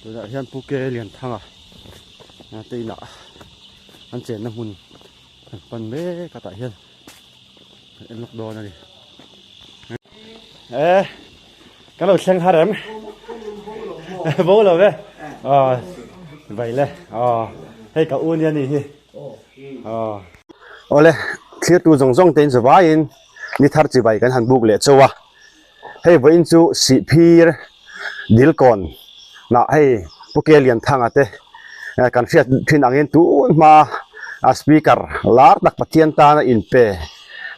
Tunah hian Pu Ke Lianthanga te inah an chenna hmun kan pan mek a tah hian kan en lawk dawn a ni. E kan lo thleng har em? Bo lo ve. Aw vai le. Aw hei ka u nia ni hi. Aw. Awle thlir tu zawng zawng te in chu vaiin ni thar chi vai kan han buk leh chauh a. Hei vawiin chu Sihphir Dilkawn nah hei Pu Ke Lianthanga te kan hriat thin angin tun hma a speaker lar tak Pathian tana inpe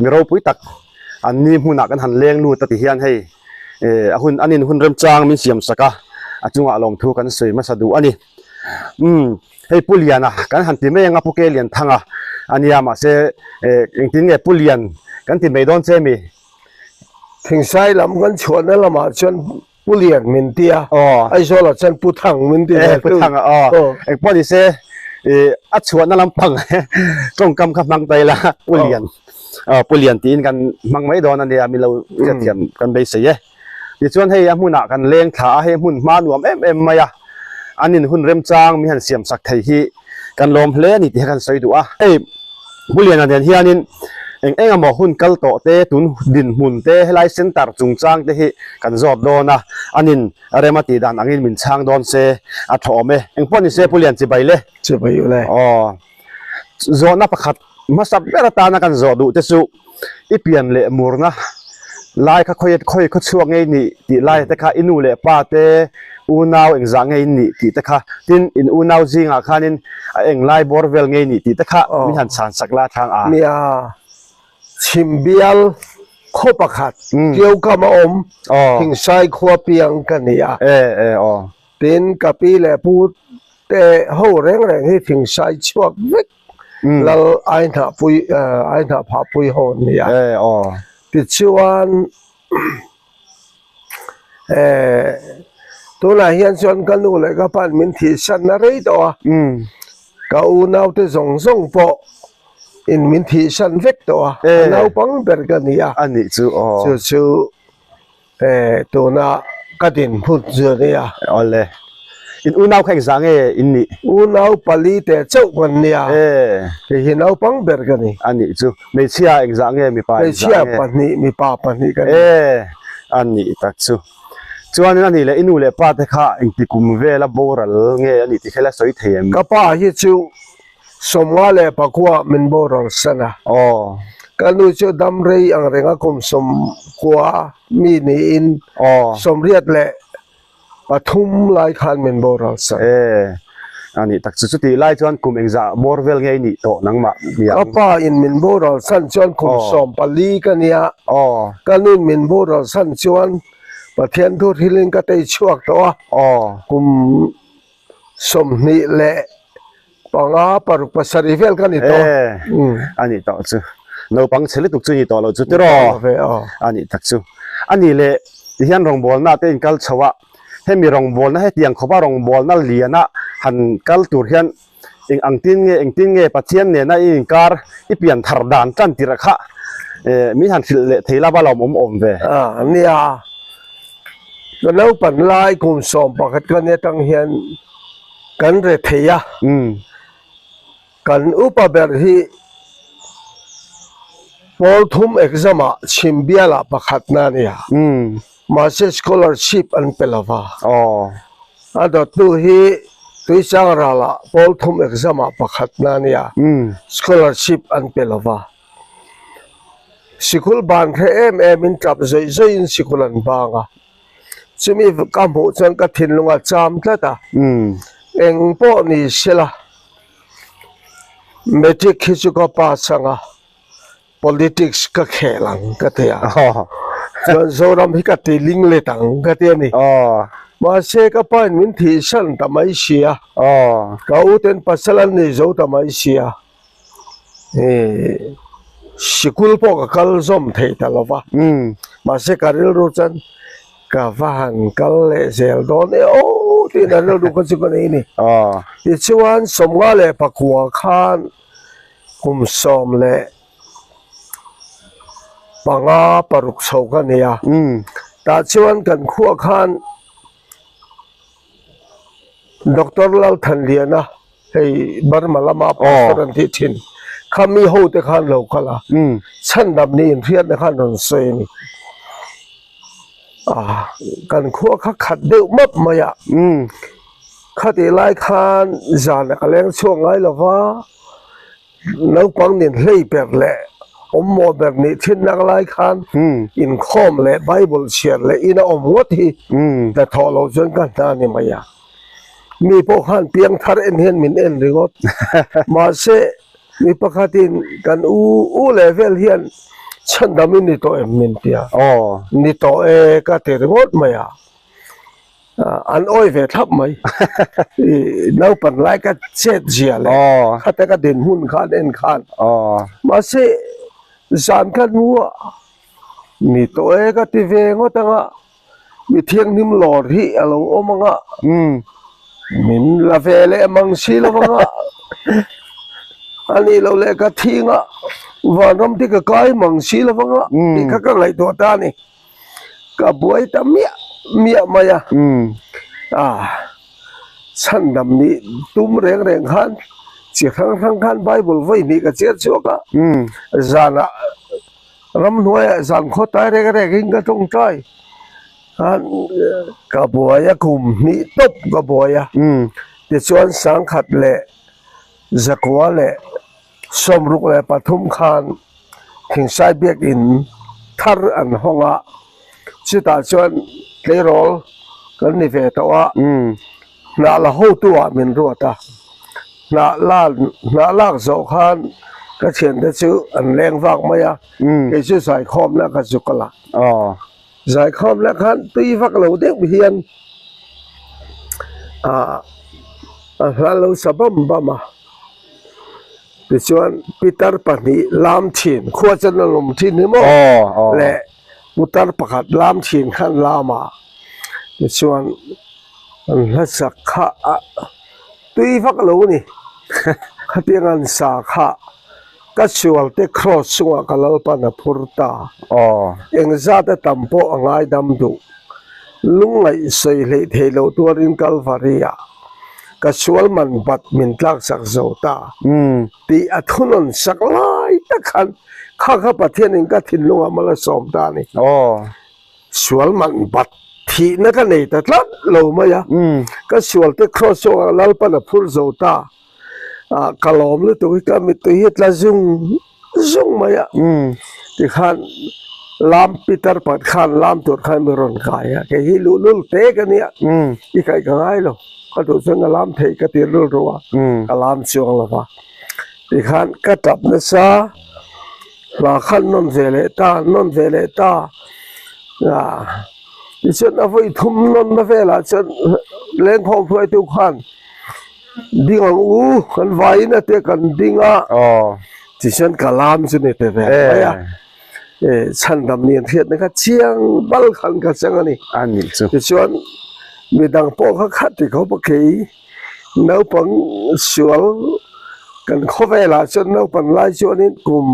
mi ropui tak an ni hmunah kan han leng lut a ti hian hei a hun an in hun remchang min siam sak a, a chungah lawmthu kan sawi hmasa duh a ni. Umm hei Pu Liana kan han ti mai anga Pu Ke Lianthanga a nia mahse engtin nge Pu Lian kan ti mai dawn che mi? Thingsai lam kan chhuahna lamah chuan Pu Lian min ti a, Aizawlah chuan Pu Thang min ti ve thung. Pu Thang a, aw. Engpawh ni se, a chhuahna lampang tawngkam kha hmang ta ila Pu Lian, Pu Lian tiin kan hmang mai dawn a nia, min lo hriatthiam kan beisei e. Tichuan hei a hmunah kan leng thla a, hei hmun hma nuam em em mai a, an in hun remchang min han siam sak thei hi kan lawm hle a ni tih kha kan sawi duh a. Hei Pu Liana nen hianin eng eng emaw hun kal tawh te, tun dinhmun te, helai centre chungchang te hi kan zawt dawn a, anin rem a tih dan angin min chhang dawn se a tha awm e. Engpawh ni se Pu Lian chibai le. Chibai u le. Aw. Zawhna pakhat hmasa ber atana kan zawh duh te chu i pian leh murna lai kha khawi khawi khaw chhuak ngei nih tih lai te kha i nu leh pa te unau engzah ngei in nih tih te kha tin in unau zingah khanin a eng lai bawr vel ngei nih tih te kha min han chhan sak la thlang a. Nia, chhim bial khaw pakhat Tiaukam a awm Thingsai khua piang ka ni a. Tin ka pi leh pu te ho reng reng hi Thingsai chhuak vek Lal Aihnahpui Aihnahphahpui ho an ni a. Tichuan tunah hian chuan ka nu leh ka pa'n min thihsanna rei tawh a, ka unaute zawng zawng pawh in min thihsan vek tawh a, a naupang ber ka ni a. Chu chu Eh, tuna ka dinhmun chu a nia. Awle. In unau kha engzah nge in nih? Unau pali teh chauh kan nia. Eh. Kei hi naupang ber ka ni. A nih chu. Hmeichhia engzah nge mipa engzah nge? Hmeichhia pahnih, mipa pahnih ka ni. Eh, a nih tak chu. Chuanin a nih leh i nu leh pa te kha engti kum vela boral nge a nih tih kha ila sawi thei em? Ka pa hi chu Sawmnga leh pakua min boral san a. Aw. Ka nu chu dam rei ang renga kum sawmkua mi niin Aw. sawmriat leh pathum lai khan min boral san. E, a nih tak chu chutih lai chuan kum engzah bawr vel nge i nih tawh nangmah ni ang? Ka pa in min boral san chuan kum sawmpali ka nia. Aw. Ka nu in min boral san chuan Pathian thu thilin ka tei chhuak tawh a. Aw. Kum 20 leh panga paruk pasarih vel ka ni tawh. E, a nih tawh chu. Naupang chhe lutuk chu i ni tawh lo chu tiraw? A nih tak chu. A nih leh tihian rawngbawlna te in kal chho a, hemi rawngbawlna hetiang khawpa rawngbawlna liana han kal tur hian eng ang tin nge engtin nge Pathian nena i inkar i pian thar dan tan tirh kha min han hrilh leh thei lova lawmawm awm ve. A nia. Ka naupan lai kum 11 ka ni atang hian kan re thei a, kan upa ber hi pawl thum exam ah chhim bial ah pakhat na a ni a, mahse scholarship an pe lo va, a dawttu hi Tuichang ral ah pawl thum exam ah pakhat na a ni a, scholarship an pe lo va. Sikul ban hre em em in tap zawih zawih in sikul an bang a, chumi ka hmuh chuan ka thinlung a cham tlat a, eng pawh ni sela matric hi chu ka pass ang a, politics ka khel ang ka ti a, chuan Zoram hi ka ti ling let ang ka ti a ni, mahse ka pa in min thihsan ta mai si a, ka u ten pasal an nei zo ta mai si a. Sikul pawh ka kal zawm thei ta lo va, mahse ka rilru chuan ka va han kal leh zel dawn e aw tiin a rilru kha chu ka nei a ni. Tichuan 59 khan kum 15 paruk chho ka nei a, tah chuan kan khuah khan. Doctor Lalthanliana hei Burma lama pastor an tih thin kha mi ho te khan lo kal a, chhandam ni inhriatna khan rawn sawi a ni. Kan khua kha khat deuh map mai a, khatih lai khan zan a ka leng chhuak ngai lo va. Naupang nen hlei ber leh awmmaw ber nih thinnak lai khan inkhawm leh Bible chhiar leh ina awm ngawt hi hnathawh loh chuan ka hna ni mai a. Mi pawh khan piangthar en hian min en ringawt. Mahse, mi pakhatin kan u u leh vel hian chhandam i ni tawh em min ti a. Ni tawh e ka ti ringawt mai a. An awi ve thlap mai. I naupan lai ka chet zia leh khata ka dinhmun khan en khan. Mahse zan kha hnuah ni tawh e ka ti ve ngawt anga mi thianghlim lawr hi a lo awm anga min la ve leh mang si lo anga a nih loh leh ka thing a vanram te ka kai mang si lo anga tih kha ka ngaihtuah ta a ni. Ka buai ta miah miah mai a, ah chhandam nih tum reng reng khan chi hrang hrang khan Bible vawi hnih ka chhiar chhuak a, zanah ramhnuaiah zan khaw tai reng rengin ka tawngtai khan ka buai a kum hnih tawp ka buai a, tichuan sangkhat leh zakua leh 63 khan Thingsai Biakin thar an hawng a, chutah chuan tleirawl kan ni ve tawh a, hnah la hotu ah min ruat a, hnah la hnah lak zawh khan ka thiante chu an leng vak mai a, kei chu zaikhawmna ka zu kal a, zaikhawmna khan tui vak lo deuh hian ah a hla lo sa bam bam a. Tichuan pitar pahnih lam thin, khua chuan a lawm thin hi maw? Leh putar pakhat lam thin khan lam a, tichuan an hlasak kha a tui vak lo a ni. Khatiang an sa kha ka sual te cross chungah ka Lalpan a phur ta. Engzat a tam pawh a ngaidam duh. Lungngaih sawi hleih theih loh tuarin Kalvari-ah ka sual man bat min tlak sak zo ta tih a thunawn sak lai tak khan kha kha Pathianin ka thinlungah mal a sawm ta a ni. Sual man bat thihna ka nei ta tlat lo mai a, ka sual te cross chungah Lalpan a phur zo ta. Ka lawm lutuk hi ka mittui hi tla zung zung mai a tikhan lam pitar pakhat khan lam tur khan mi rawn kai a kei hi luhlul te ka nia i kaih ka ngai lo ka duh chuan ka lam theih ka ti rilru a ka lam chuang lo va tikhan ka tap nasa hla khan nawn ve leh ta nawn ve leh ta tichuan a vawi thum nawnna velah chuan lengkhawm hruaitu khan. Ding ang u, kan vaiin a tia kan ding a, tichuan ka lam chu ni pe ve mai a, chhandam ni an hriatna kha chiang bal khan ka chang a ni. Tichuan midang pawh kha khat ti khawp a kei naupang sual kan khawvelah chuan naupang lai chuanin kum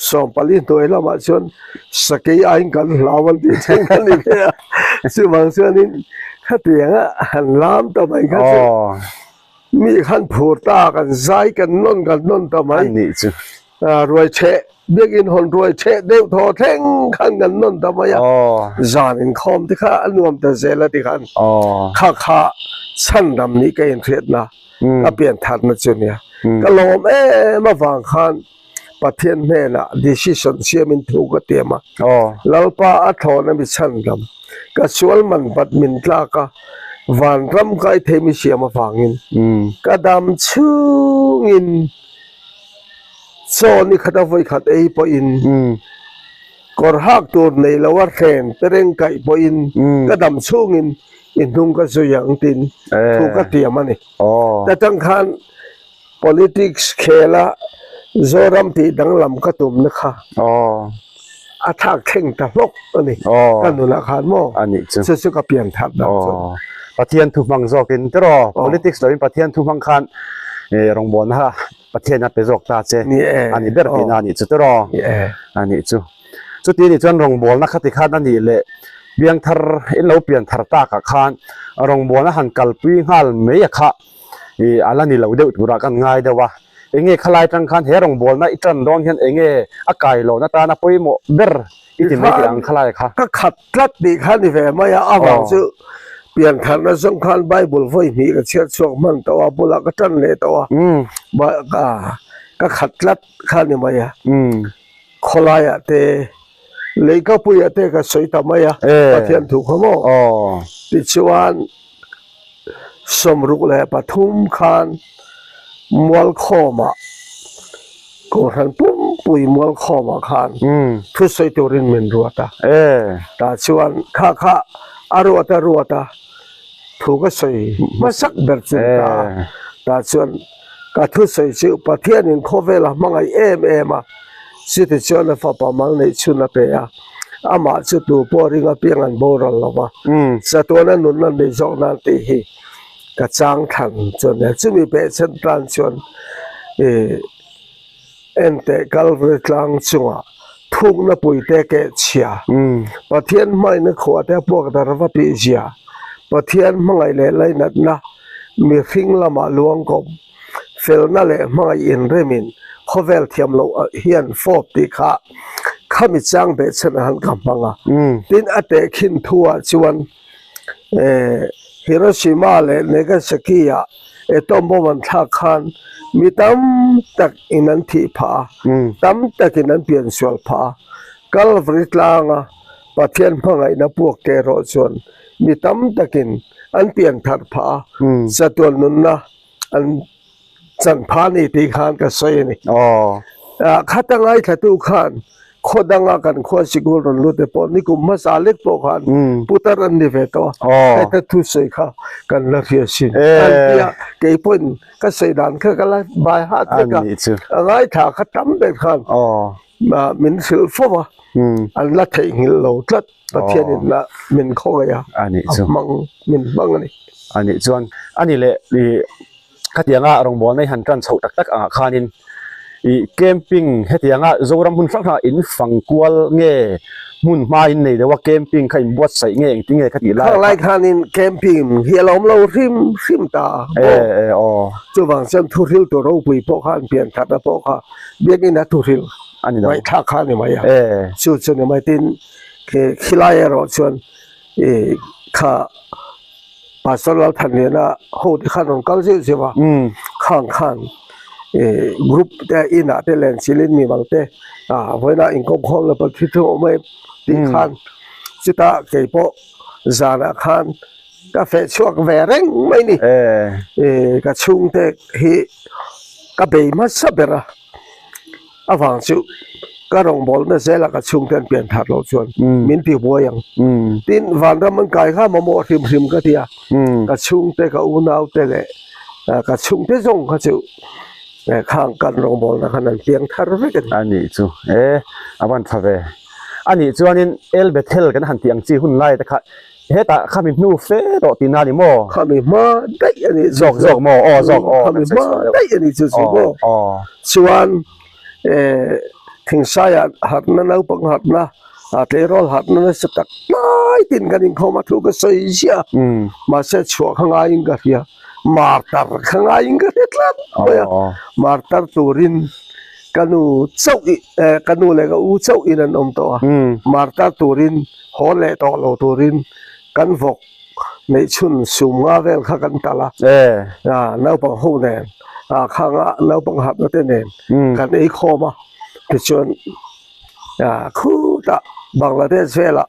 40 hnuai lamah chuan sakei aiin kan hlau an tih thin a ni ve a, chuvang chuanin khatiang a han lam ta mai kha chu mi khan phur ta kan zai kan nawn kan nawn ta mai ruai chheh biakin hawn ruai chheh deuh thaw thleng khan kan nawn ta mai a, zan inkhawm te kha a nuam ta zel a ti khan kha kha chhandam nih ka inhriatna ka piantharna chu nia ka lawm em avang khan. Pathian hnenah decision siamin thu ka tiam a, Lalpa a thlawn a mi chhandam, ka sual man bat min tlak a, vanram kai thei mi siam avangin ka dam chhungin chaw ni khat a vawi khat ei pawhin kawr hak tur nei lo a hren pereng kaih pawhin ka dam chhungin i hnung ka zui ang tiin thu ka tiam a ni. Ta tang khan Politics khela Zoram tih danglam ka tumna kha a thlak thleng ta hlawk a ni. Ka nunah khan maw? Chu chu ka pian that dan chu. Pathian thu hmang zawkin tiraw politics loin Pathian thu hmang khan rawngbawlna kha Pathian a pe zawk ta che a ni ber tihna a nih chu tiraw? A nih chu. Chuti anih chuan rawngbawlna kha tikhan a nih leh. Piangthar in lo pianthar takah khan rawngbawlna han kalpui nghal mai a kha ih a la ni lo deuh turah kan ngai deuh a. Enge khalai tang khan he rawngbawlna i tan dawn hian enge a kailawn atana pawimawh ber i ti mai tih ang khalai kha. Ka khat tlat tih kha ni ve mai a, avang chu piantharna zawng khan Bible vawi hnih ka chhiar chhuak hman tawh a, bulah ka tan leh tawh a, ka khat tlat kha ni mai a. Khawlaiah te Leikapuiah te ka sawi ta mai a, Pathian thu kha maw? Tichuan 63 khan Mualkhawmah, Kohhran pumpui Mualkhawmah khan thusawi turin min ruat a. Tah chuan kha kha a ruat a ruat a, thu ka sawi hmasak ber chu ta a. Tah chuan Ka thusawi chu Pathianin khawvel a hmangaih em em a, chuti chuan a fapa mal neih chhun a pe a, amah chu tu pawh ring apiang an boral lo va, chatuana nunna nei zawk nan tih hi ka chang thlan chuan nia. Chumi pehchhan tan chuan ih enteh Kalvari tlang chungah thukna puite keh chhia, Pathian hmaina khuahte a puak dar va tih zia, Pathian hmangaih leh lainatna, Mihring lamah luangkawp, felna leh hmangaih inremin khawvel thiam loh hian fawp tih kha khami chang behchhan a han ka hmang a. Tin, a tehkhin thuah chuan Hiroshima leh Nagasaki-ah atom bomb an thlak khan mi tam tak in an thih phah a, tam takin an piansual phah a. Kalvari tlanga Pathian hmangaihna puak te erawh chuan mi tam takin an pian thar phah a, chatuan nunna an chan phah a ni tih khan ka sawi a ni. Khata ngaithlatu khan khaw danga kan khua sikul rawn lut te pawh nikum hmasa lek pawh khan putar an ni ve tawh a, heta thusawi kha kan la hria sin an ti a, kei pawhin ka sawi dan kha ka la bai hat vek a, a ngaithla kha tam ber khan min hrilh fo a, an la theihnghilh lo tlat. Pathianin la min khawngaih a, a nih chu. A hmang, min hmang a ni. A nih chuan a ni leh i khatianga rawngbawlna i han tan chhoh tak tak angah khanin i camping hetianga Zoram hmun hrang hrangah in fang kual nge hmun hma in nei deuh a camping kha in buatsaih nge engtin nge khatih lai Khang lai khanin camping hi a lo awm lo hrim hrim ta a E e aw. Chuvang chuan thuhril tur ropui pawh kha an pian thatna pawh kha biakina thuhril a ni lo. Ngaihthlak kha a ni mai a. E. Chu chu ni mai tin. Khilai erawh chuan ih kha Pastor Lalthanliana ho te khan rawn kal zeuh zeuh a, khang khan ih group te inah te len chilhin mimal te ah vawiinah inkawm khawm la pawh thi thu awm em tih khan chutah kei pawh zanah khan ka feh chhuak ve reng mai ni ih ka chhungte hi ka bei hmasa ber a. Avang chu ka rawngbawlna zela ka chhungte an pian thar loh chuan min ti buai ang. Tin, vanram an kai kha mamawh hrim hrim ka ti a, ka chhungte, ka unaute leh ka chhungte zawng kha chu khang kan rawngbawlna khan an piang thar vek a ni. A nih chu e, a van tha ve. A nih chuanin El Bethel kan han tih ang chi hun lai te kha hetah khami hnu fe tawh tihna a ni maw? Khami hma daih a nih chu. Zawk zawk maw? Aw zawk aw. Khami hma daih a nih chu chu maw? Chuan Thingsaiah harhna naupang harhna tleirawl harhna nasa tak tlai tin kan inkhawm a thu ka sawi ziah a, mahse chhuah kha ngaiin ka hria, martar kha ngaiin ka hre tlat mai a, martar turin ka nu chauh ka nu leh ka u chauh in an awm tawh a, martar turin haw leh tawh lo turin kan vawk neih chhun sum nga vel kha kan talh a, naupang ho nen khanga naupang harhna te nen kan ei khawm a, tichuan khutah Bangladesh velah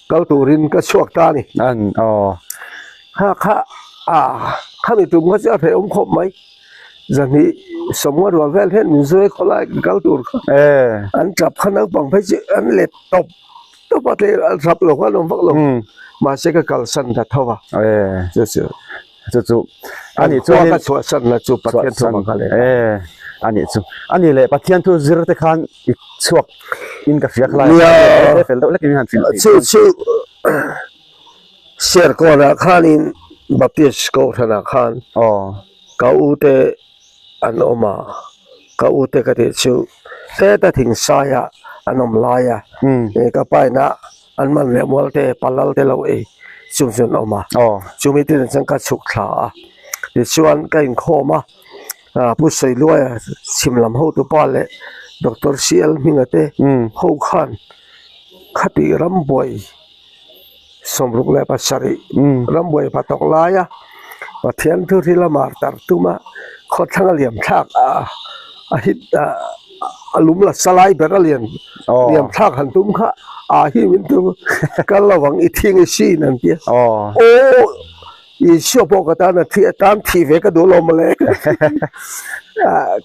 kal turin ka chhuak ta a ni. Kha kha khami tum kha chu a hrehawm khawp mai, zahnih sawmnga rual vel hian min zui khawlai ka kal tur kha an tap kha naupang phei chu an let tawp. Tawp a tleh a hrap lo kha an awm vak lo. Mahse ka kalsan ta tho a. Chu chu. Chu chu. Ani chuan ka chhuahsan na chu Pathian thu vang kha le. Ani chu. Ani leh Pathian thu zir te khan i chhuak in ka hria khalai. Nia. Fel deuh lekin han hrilh. Chu chu. Serkawnah khanin Baptist Kohhranah khan ka u te an awm a, ka u te ka tih chu heta thingsaia an awm lai a, ka pa ina An man leh mual te, palal te lo ei chung chuan a awm a. Chumi te nen chuan ka chhuk thla a. Tichuan ka inkhawm a, Pu Sawiluaia chhim lam hotupa leh Doctor CL Hminga te ho khan khati rambuai 67 rambuai pathawk laia Pathian thu hi lamah tar tum a, khawthlang a liam thlak a, a hit a lum la sa lai ber a lian liam thlak han tum kha a hi min tum kal lo ang i thing i sin an ti a, aw Isua pawh ka tan a thi a tan thih ve ka duh lo mawle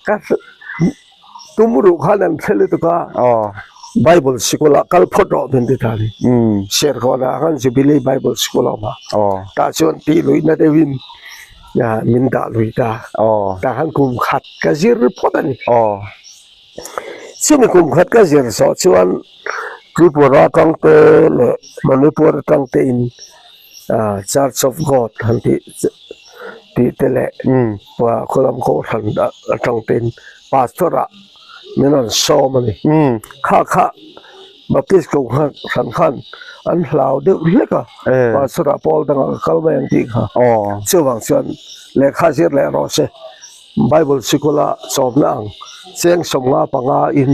ka tum ruh khan an thlel lutuk a, Bible sikul ah kal phawt rawh min ti ta a ni, Serkawn ah khan Jubilee Bible School a awm a, tah chuan tih luihna deuhin min dah lui ta, tah khan kum khat ka zir phawt a ni. Chumi kum khat ka zir zawh chuan Tripura atang te leh Manipur atang te in Church of God han tih tih te leh khawlam kohhran atang te in pastor ah min rawn sawm a ni. Kha kha Baptist kohhran khan an hlau deuh hlek a, pastor ah pawl dangah ka kal mai ang tih kha. Chuvang chuan lehkha zir leh rawh se. Bible sikula chawmna ang cheng 55 in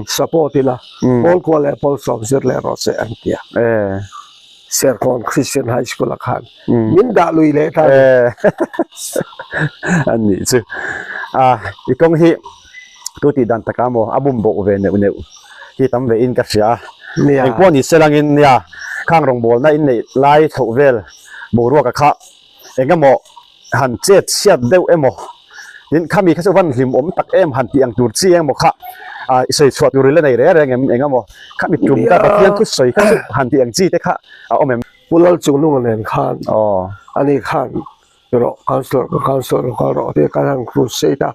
support ila pawl kua leh pawl sawm zir leh rawh se an ti a. Serkawn Christian High School ah khan min dah lui leh ta a ni. An nih chu. A i kawng hi tu tih dan taka maw a bum bawk ve neuh neuh hi tam ve in ka hria a. Engpawh ni se langin nia khang rawngbawlna in neih lai chhoh vel boruak a kha Engemaw han chet chhiat deuh emaw tin khami kha chu van hlim awm tak em han tih ang tur chi engemaw kha ah i sawi chhuah tur i la nei reng reng em engemaw khami tum ka Pathian thu sawi kha chu han tih ang chi te kha a awm em. Pu Lalchungnunga nen khan ani khan rawh councillor ka councillor ka kal rawh tia kan han crusade a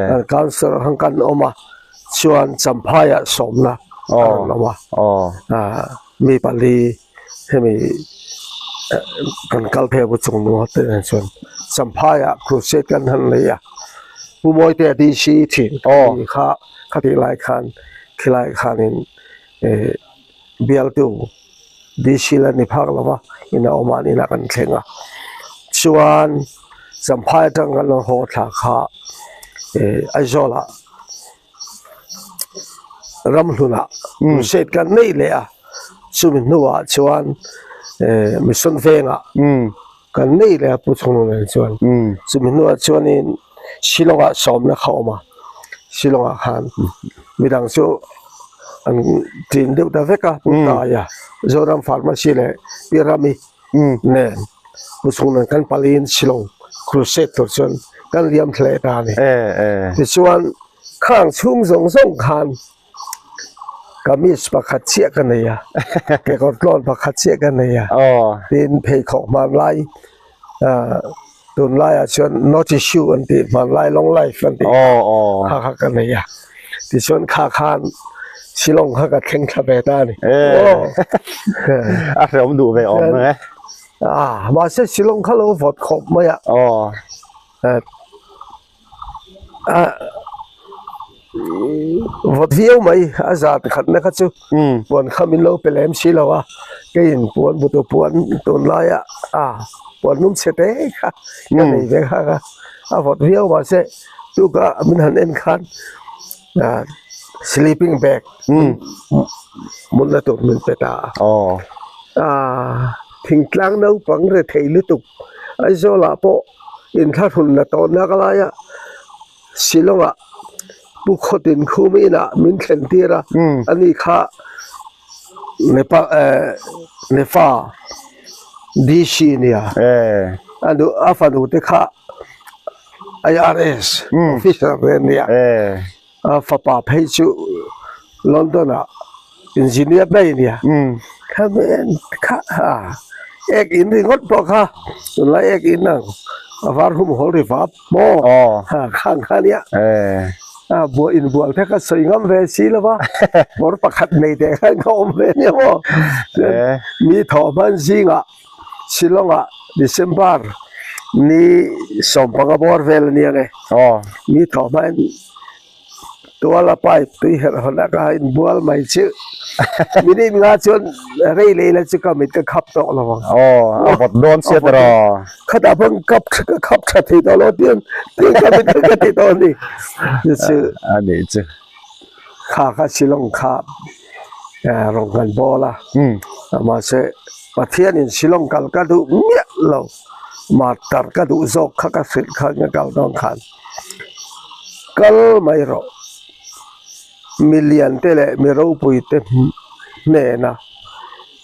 kan councillor khan kan awm a chuan Champhaiah sawmna a rawn awm a mi pali hemi kan kal phei bu chung nu te nen chuan Champhaiah crusade kan han nei a Pu Mawite DC thin ni kha khatih lai khan khilai khanin eh bialtu DC la ni phak lo va in a awm a inah kan thleng a chuan Champhai atang kan lo haw thla kha eh Aizawlah. Ramhlunah crusade kan neih leh a, chumi hnuah chuan mission vengah kan neih leh a Pu Chhungnung nen chuan. Chumi hnuah chuanin Shillong-ah sawmna kha a awm a, Shillong-ah khan midang chu an ṭin deuh ta vek a, Pu Taia, Zoram Pharmacy leh Pi Rami nen Pu Chhungnung kan paliin Shillong crusade tur chuan kan liam thleh ta a ni. Tichuan. Khang chhung zawng zawng khan kamis pakhat chiah ka nei a, kekawr tlawn pakhat chiah ka nei a, tin pheikhawk hmanlai tunlaiah chuan naughty shoe an tih hmanlai long life an tih kha kha ka nei a, tichuan kha khan Shillong kha ka thleng thla ve ta a ni. A hrehawm duh ve awm e. Mahse Shillong kha lo vawt khawp mai a. Vawt viau mai a zat khatna kha chu puan kha min lo pe lem si lo a keiin puan butu puan tunlaia a puan lum chhe te kha ka nei ve kha kha a vawt viau mahse tuka min han en khan sleeping bag mutna tur min pe ta a thingtlang naupang rethei lutuk Aizawlah pawh. Inthlahrun la tawhna ka lai a, Shillong-ah Pu Khawtin Khum inah min thlen tir a, ani kha Nepal Nefa DC nia, a nu a fanu te kha IRS officer te ania, a fapa phei chu London-ah engineer daih ania, kha kha ek in ringawt pawh kha tunlai ek in ang a var hum hawl ri vap maw khang kha ania buah inbual te kha sawi ngam ve si lo va kawr pakhat nei teh khan ka awm ve ania maw mi thawh hman zingah Shillong-ah December ni 15 bawr vel ania nge mi thawh hmain. Tuala pipe tui herh hawn a ka inbual mai chu minute nga chuan rei leh ila chu ka mit ka khap tawh lo ang. Aw, a vawt dawn sia tiraw. Khatah pawh kap ka khap tha thei tawh lo tiang tiang ka mit ka ti tawh a ni. Chu chu. A nih chu. Kha kha Shillong kha rawn kan bawl a. Mahse Pathianin Shillong kal ka duh miah lo. Martar ka duh zawk kha ka hrilh khan ka kal dawn khan kal mai rawh mi lian te leh mi ropui te hnena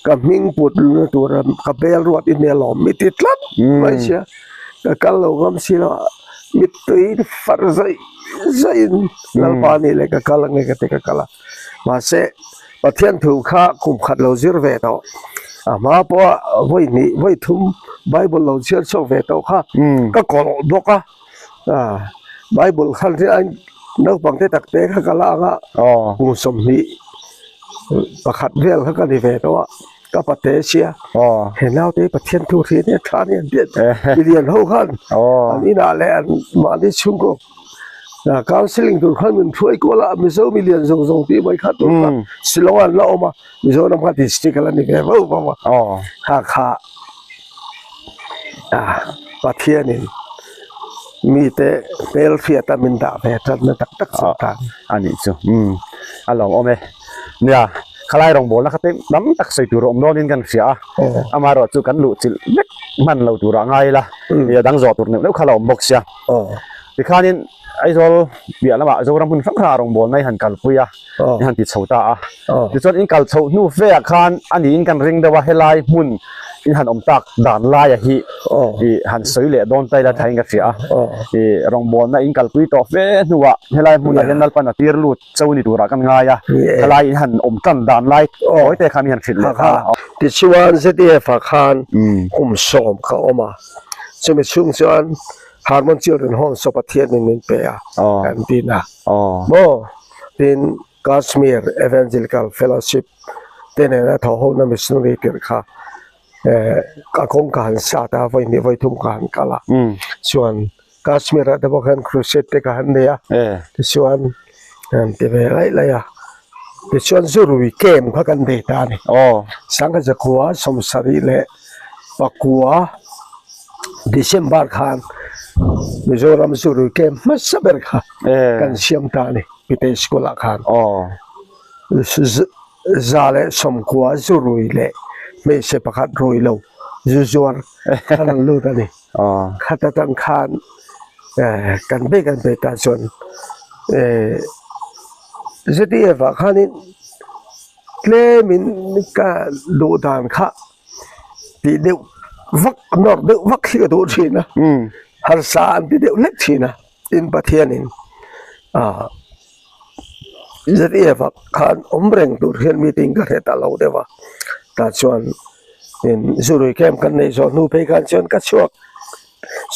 ka hming put na tura ka bel ruat i hmel awm mi ti tlat mai sia ka kal lo ngam si lo a mittui far zawih zawih in Lalpa nih leh ka kal ange ka ti ka kal a mahse Pathian thu kha kum khat lo zir ve tawh a hma pawha vawi hnih vawi thum Bible lo chhiar chhuak ve tawh kha ka kawlh bawk a Bible khan hian naupang te tak te kha ka la ang a kum 21 vel kha ka ni ve tawh a ka pate sia he naute hi Pathian thu hria nia tha nia an tih milian ho khan an inah leh an mahni chhungkaw Counselling tur khan min hruai kual a, Mizo milian zawng zawng tih mai kha tur kha Shillong ah an la awm a, Mizoram kha district a la ni ve vau vau a, kha kha Pathianin mite hmelhriat a min dah ve tanna tak tak chu ta a nih chu a lawm awm e. Nia, khalai rawngbawlna kha te tam tak sawi tur a awm dawnin kan hria a, amaherawhchu chu kan luhchilh vek hman lo turah ngai ila, nia dang zawh tur neuh neuh kha la awm bawk sia. Tikhanin Aizawl piah lamah Zoram hmun hrang hrangah rawngbawlna i han kalpui a, i han ti chho ta a. Tichuan in kal chhoh hnu feah khan a niin kan ring deuh a, helai hmun in han awm tak dan laia hi i han sawi leh dawn ta ila thain ka hria a. I rawngbawlna in kalpui tawh fe hnuah helai hmunah hian Lalpan a tir lut cho ni turah kan ngai a, helai in han awm tan dan lai tawi te khan i han hrilh leh ta a. Tichuan ZDF ah khan kum 10 ka awm a, chumi chhung chuan Harmon Children Home saw Pathianin min pe a kan tin a maw tin Kashmir Evangelical Fellowship te nena tho hona missionary tirh kha ka kawng ka han sat a vawi hnih vawi thum ka han kal a chuan Kashmir ah te pawh khan crusade te ka han nei a tichuan an ti ve laih laih a tichuan zurui camp kha kan nei ta a ni sangha zakua 74. December khan Mizoram Zurui camp hmasa ber kha kan siam ta a ni Pite School ah khan 190 Zurui leh hmeichhe pakhat rui lo zu zuar khan an lut a ni. Khat atang khan kan bei kan bei ta chuan ZDF ah khanin tlemin ka duh dan kha tih deuh vak nawr deuh vak hi ka duh thin a harsa an ti deuh hlek thin a tin Pathianin ah ZEF ah khan awm reng tur hian meeting ka hre ta lo deuh a tah chuan in zurui camp kan neih zawh hnu phei khan chuan ka chhuak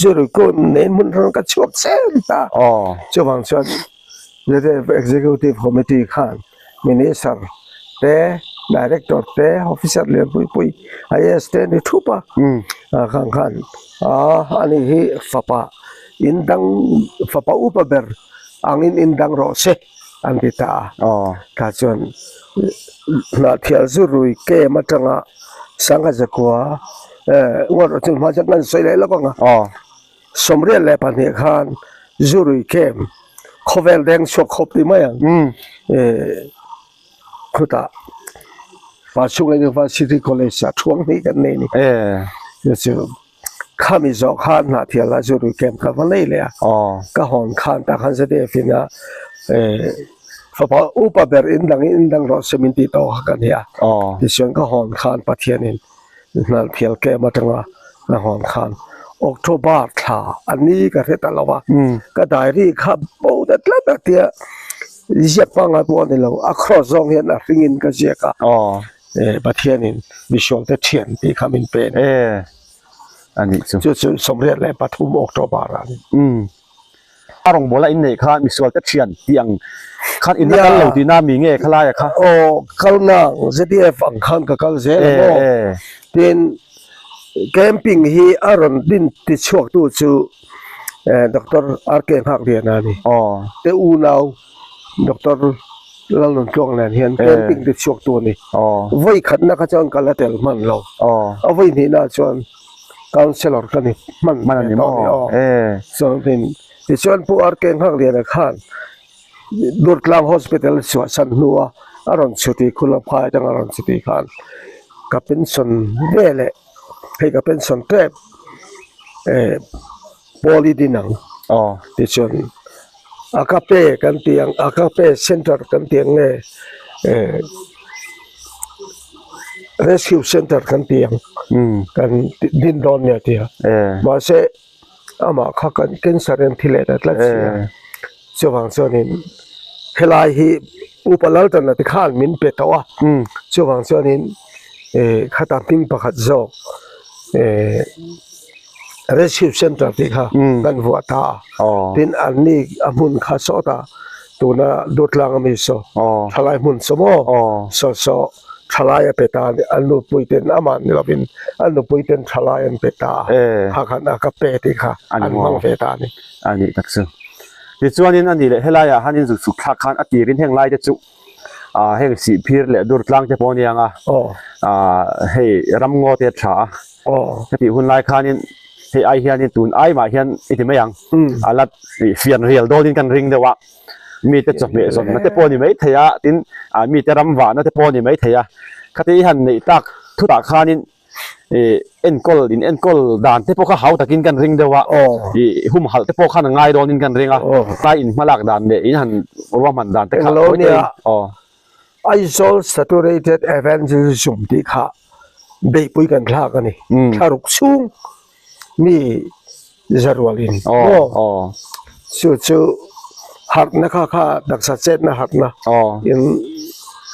zurui camp nei hmun hran ka chhuak chen ta chuvang chuan ZEF executive committee khan. Minister te, Director te, Officer lian pui pui IAS te an ni thup a, khang khan ani hi fapa in dang fapa upa ber angin in dang rawh se an ti ta a, tah chuan Hnahthial zu rui kem atanga Sangha Zakua ngawt rawh chu hma chuan kan sawi leh lawk ang a. 22 khan Zurui Camp khawvel deng chhuak khawp ti mai ang khutah Pachhunga University College ah thuang hnih kan nei ni chu chu khami zawh khan Hnahthial ah Zurui Camp ka va nei leh a ka hawn khan tah khan ZF in a fapa upa ber in dang in dang rawh se min tih tawh kha ka nia tichuan ka hawn khan Pathianin Hnalthial kem atanga ka hawn khan October thla a ni ka hre ta lo a, ka diary kha bo ta tlat a tia ziak pangngai pawh a ni lo, a cross zawng hian a hringin ka ziak a, Pathianin misual te thian tih kha min pe a ni. Chu chu 83 October a ni. A rawngbawla in neih kha misual te thian tih ang khan in la kal lo tihna mi nge khalaia kha? Aw kal nang ZDF ang khan ka kal zel a maw? Tin camping hi a rawn din ti chhuak tu chu Doctor RK Nghakliana a ni. Te unau. Doctor Lalnuntluang nen hian camping te chhuak tu a ni. Vawi khatna kha chuan ka la tel hman lo. A vawi hnihna chuan councillor ka ni hman hman a ni maw? Chuan tichuan Pu RK Nghakliana khan Durtlang Hospital chhuahsan hnua a rawn chhuti khula phai atanga a rawn chhuti khan ka pension veleh hei ka pension tep eh pawl i din ang tichuan Agape kan tih ang Agape Center kan tih ang nge eh Rescue Center kan tih ang kan din dawn nia tia mahse. Amah kha kan cancer in thi leh ta tlat si a, chuvang chuanin helai hi Upa Laltana te khan min pe tawh a, chuvang chuanin eh khata hming pakhat zawk eh Rescue Centre tih kha kan vuah ta a, tin anni a hmun kha sawtah tuna Dawtlang ami saw thalai hmun saw maw saw saw. Thalai a pe ta a ni, an nupuiten amah ni lovin an nupuiten thalai an pe ta a, kha khan a ka pe tih kha an hmang ve ta a ni. A nih tak chu. Tichuanin a nih leh helaiah han inzuk chhuk thlak khan a tirin heng laite chu heng sihphir leh dur tlang te pawh a nia ang a, hei ramngaw te a tha a, hetih hun lai khanin hei ai hianin tun ai mah hian i ti mai ang, a la fian rial dawnin kan ring deuh a. Mite chawhmeh zawnna te pawh a ni maithei a, tin ah mite ram vahna te pawh a ni maithei a. Khati i han neih tak thutah khanin ih enkawl in enkawl dan te pawh kha hau takin kan ring deuh a, ih humhalh te pawh khan a ngai dawnin kan ring a, tlai in hmalak dan leh in han ruahman dan te kha Englo nia Aizawl Saturated Evangelism tih kha beihpui kan thlak a ni, thlaruk chhung mi Zarualin maw chu chu harhna kha kha taksa chetna harhna in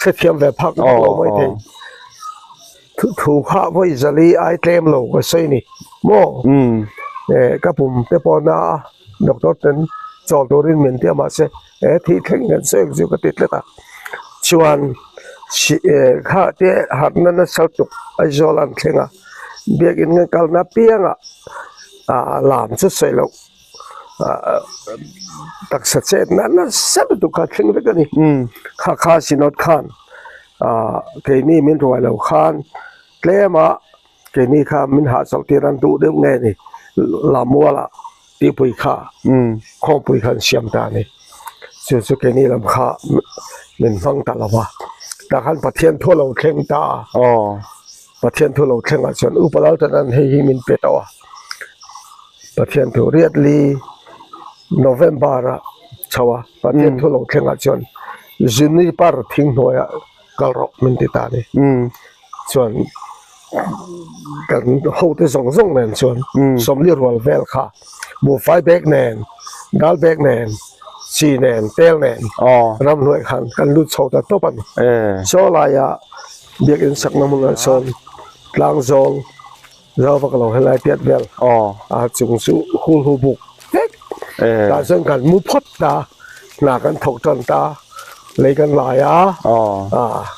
hrethiam ve phak vak lo mai thei thu kha vawi zali ai tlem lo ka sawi ni maw ka pum te pawh na a doctor ten chawl turin min ti a mahse he thih thleng hian sawi ang chu ka ti tlat a chuan kha te harhna nasa lutuk Aizawl an thleng a. Biakinn kan kalna apiangah ah lam chu sawi loh ah taksa chetna nasa lutuk kha a thleng vek a ni kha kha Synod khan ah keini min ruai lo khan tlem a keini kha min hahchawlh tir an duh deuh nge ni Lamualah tihpui kha khawmpui kha an siam ta a ni chu chu keini lam kha min hmang ta lo va tah khan Pathian thu a lo thleng ta a. Pathian thu lo thlengah chuan Upa Laltana'n hei hi min pe tawh a, Pathian thu riatli November-a chho a, Pathian thu lo thlengah chuan Juniper thing hnuaiah kal rawh min ti ta a ni. Chuan kan hote zawng zawng nen chuan sawmli rual vel kha buhfai bag nen, dal bag nen, chi nen, tel nen ramhnuai khan kan lut chho ta tawp a ni. Chaw laiah Biakinn sakna hmunah sawn tlang zawl zau vak lo helai piat vel a chung chu hul hu buk vek tah chuan kan mu phawt ta hna kan thawk tan ta lei kan lai a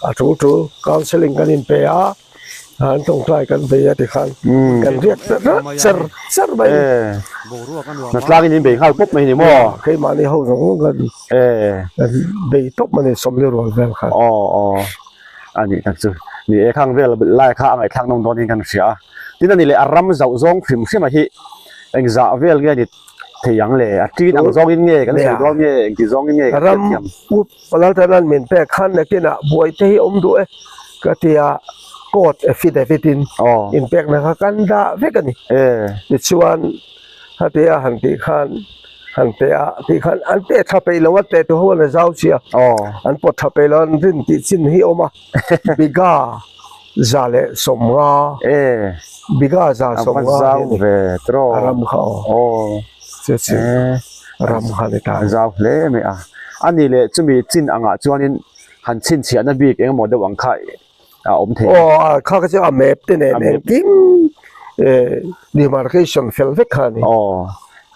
a tul tul counselling kan in pe a an tawngtai kan bei a tikhan kan riak ta char char mai a ni tlangin in bei nghal pawp mai a ni maw keimahni ho zawng zawng kan bei tawp mai a ni sawmli rual vel khan. A nih tak chu. Ni e, khang vel lai kha a ngaihthlak nawm dawnin kan hria a. Tin a ni leh a ram zauh zawng hrim hrim a hi engzah vel nge ni thei ang le? A ṭin ang zawngin nge kan sawi dawn nge engti zawngin nge kan hriat thiam? Ram Palaltana'n min pek khan nakinah buaite hi awm duh e ka ti a, court affidavit in inpekna kha kan dah vek a ni. Tichuan Khatia han tih khan han pe a tih khan an pe tha peih lo a teh tu ho an a zau chi a an pawt tha peih lo an rin tih chin hi a awm a biga za leh sawmnga biga za sawmnga hi a ni a ram kha aw chu chu ram kha a ni ta a zau hle mai a a ni leh chumi chin angah chuanin han chhinchhiahna bik engemaw deuh ang kha a awm thei. Aw kha kha chu a map te nen engkim demarcation fel vek kha a ni. Aw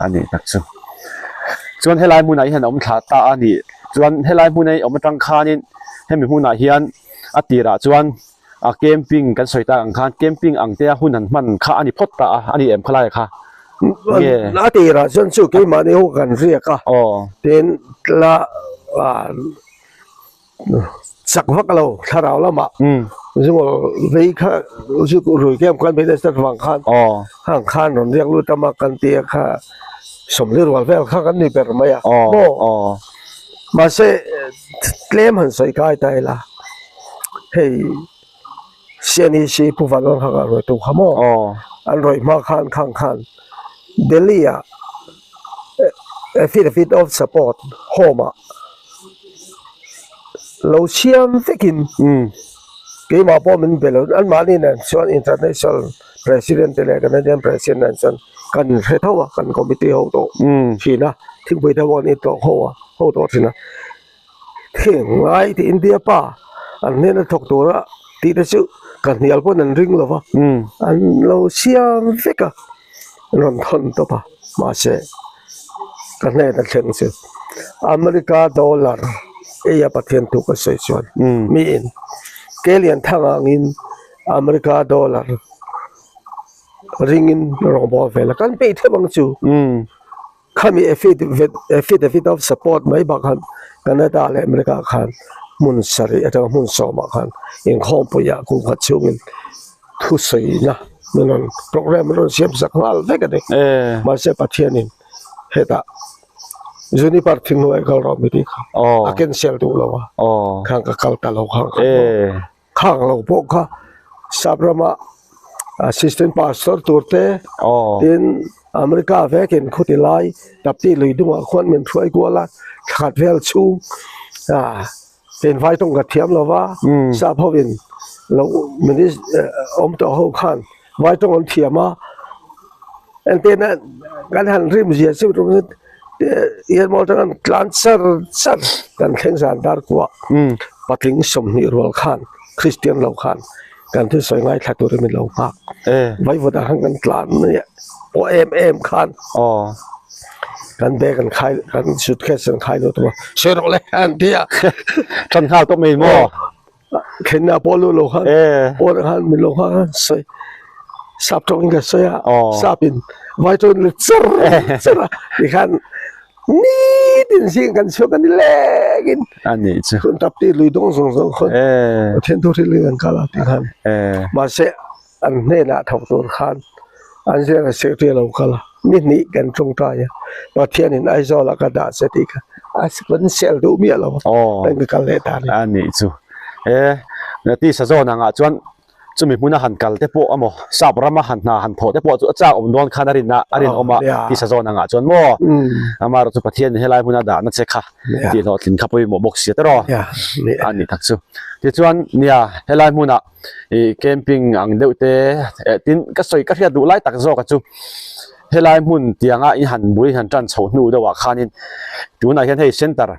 a nih tak chu. Chuan helai hmunah hian a awm thla ta a nih chuan helai hmuna i awm atang khanin hemi hmunah hian a tirah chuan a camping kan sawi tak ang khan camping ang te a hun han hman kha a ni phawt ta a, a ni em khalai kha? Nge? A tirah chuan chu keimahni ho kan riak a, tin la. Chak vak lo thlarau lamah zungawl vei kha zu rui kem khan minister vang khan hang khan rawn riak lut a kan tia kha sawmli rual vel kha kan ni ber mai a maw mahse tlem han sawi kai ta ila hei CNEC Pu Vanlal kha ka ruai tu kha maw an rawih hma khan khang khan Delhi ah Affidavit of support home ah lo siam vekin keimah pawh min be lo anmahni nen chuan international president te leh Canadian president nen chuan kan inhre tho a kan committee ho tawh thin a thingpui te pawh an intawk ho a ho tawh thin a heng ngai tih India pa an hnena thawk tura tih te chu ka hnial pawn an ring lo va an lo siam vek a. Rawn thawn tawp a, mahse ka hnen a thleng chu America dollar ei a Pathian thu ka sawi chuan miin ke lian thang angin America dollar ringin rawngbâwl vel a, kan peih theuh ang chu. Khami affidavit of support mai bak khan Canada leh America khan hmun sarih atanga hmun sawmah khan inkhawmpuiah kum khat chhungin thusawina min rawn program an rawn siam sak nghal vek a ni. Mahse Pathianin hetah Juniper thing hnuai kal rawh mi tih kha a cancel duh lo a, khang ka kal ta lo khang kha. Khang lo pawh kha sap rama assistant pastor tur te tin America vekin khuti lai Tapti lui dungah khuan min hruai kual a thla khat vel chhung tin vai tawng ka thiam lo va sap hovin lo minister awm tawh ho khan vai tawng an thiam a engtin a kan han rim zia chu Airport atang an tlan char char kan thleng zan dar kuah patling 20 rual khan Christian lo khan kan thil sawi ngaithla turin min lo nghak vaivut ah khan kan tlan pawh em em khan kan bag an khai kan suitcase an khai lut a sawi rawh le an ti a tan nghal tawp mai maw. Khenna pawh lut lo khan pawn ah khan min lo nghak a sawi sap tawngin ka sawi a sapin vai tawngin let char char a tikhan nitin zing kan chhuak a ni lengin hun tap tih lui dawng zawng zawng khawn Pathian thu hrilh in kan kal a tikhan mahse an hnenah thawk tur khan an zirna secretary a lo kal a ni hnih kan tawngtai a Pathianin Aizawlah ka dah che tih kha a kan sel duh miah lo a kan ka kal leh ta a ni. A nih chu e tisa zawn angah chuan chumi hmuna han kal te pawh emaw sap rama han hna han thawh te pawh chu a chak awm dawn khan a rin a a rinawm a tisa zawn angah chuan maw amaherawhchu Pathianin helai hmuna dahna che kha tih hlawhtlin kha pawimawh bawk sia tawh a nih tak chu tichuan nia helai hmunah ih camping ang deuh te eh tin ka sawi ka hriat duh lai tak zawk a chu helai hmun tianga i han bul i han tan chhoh hnu deuh ah khanin tunah hian hei center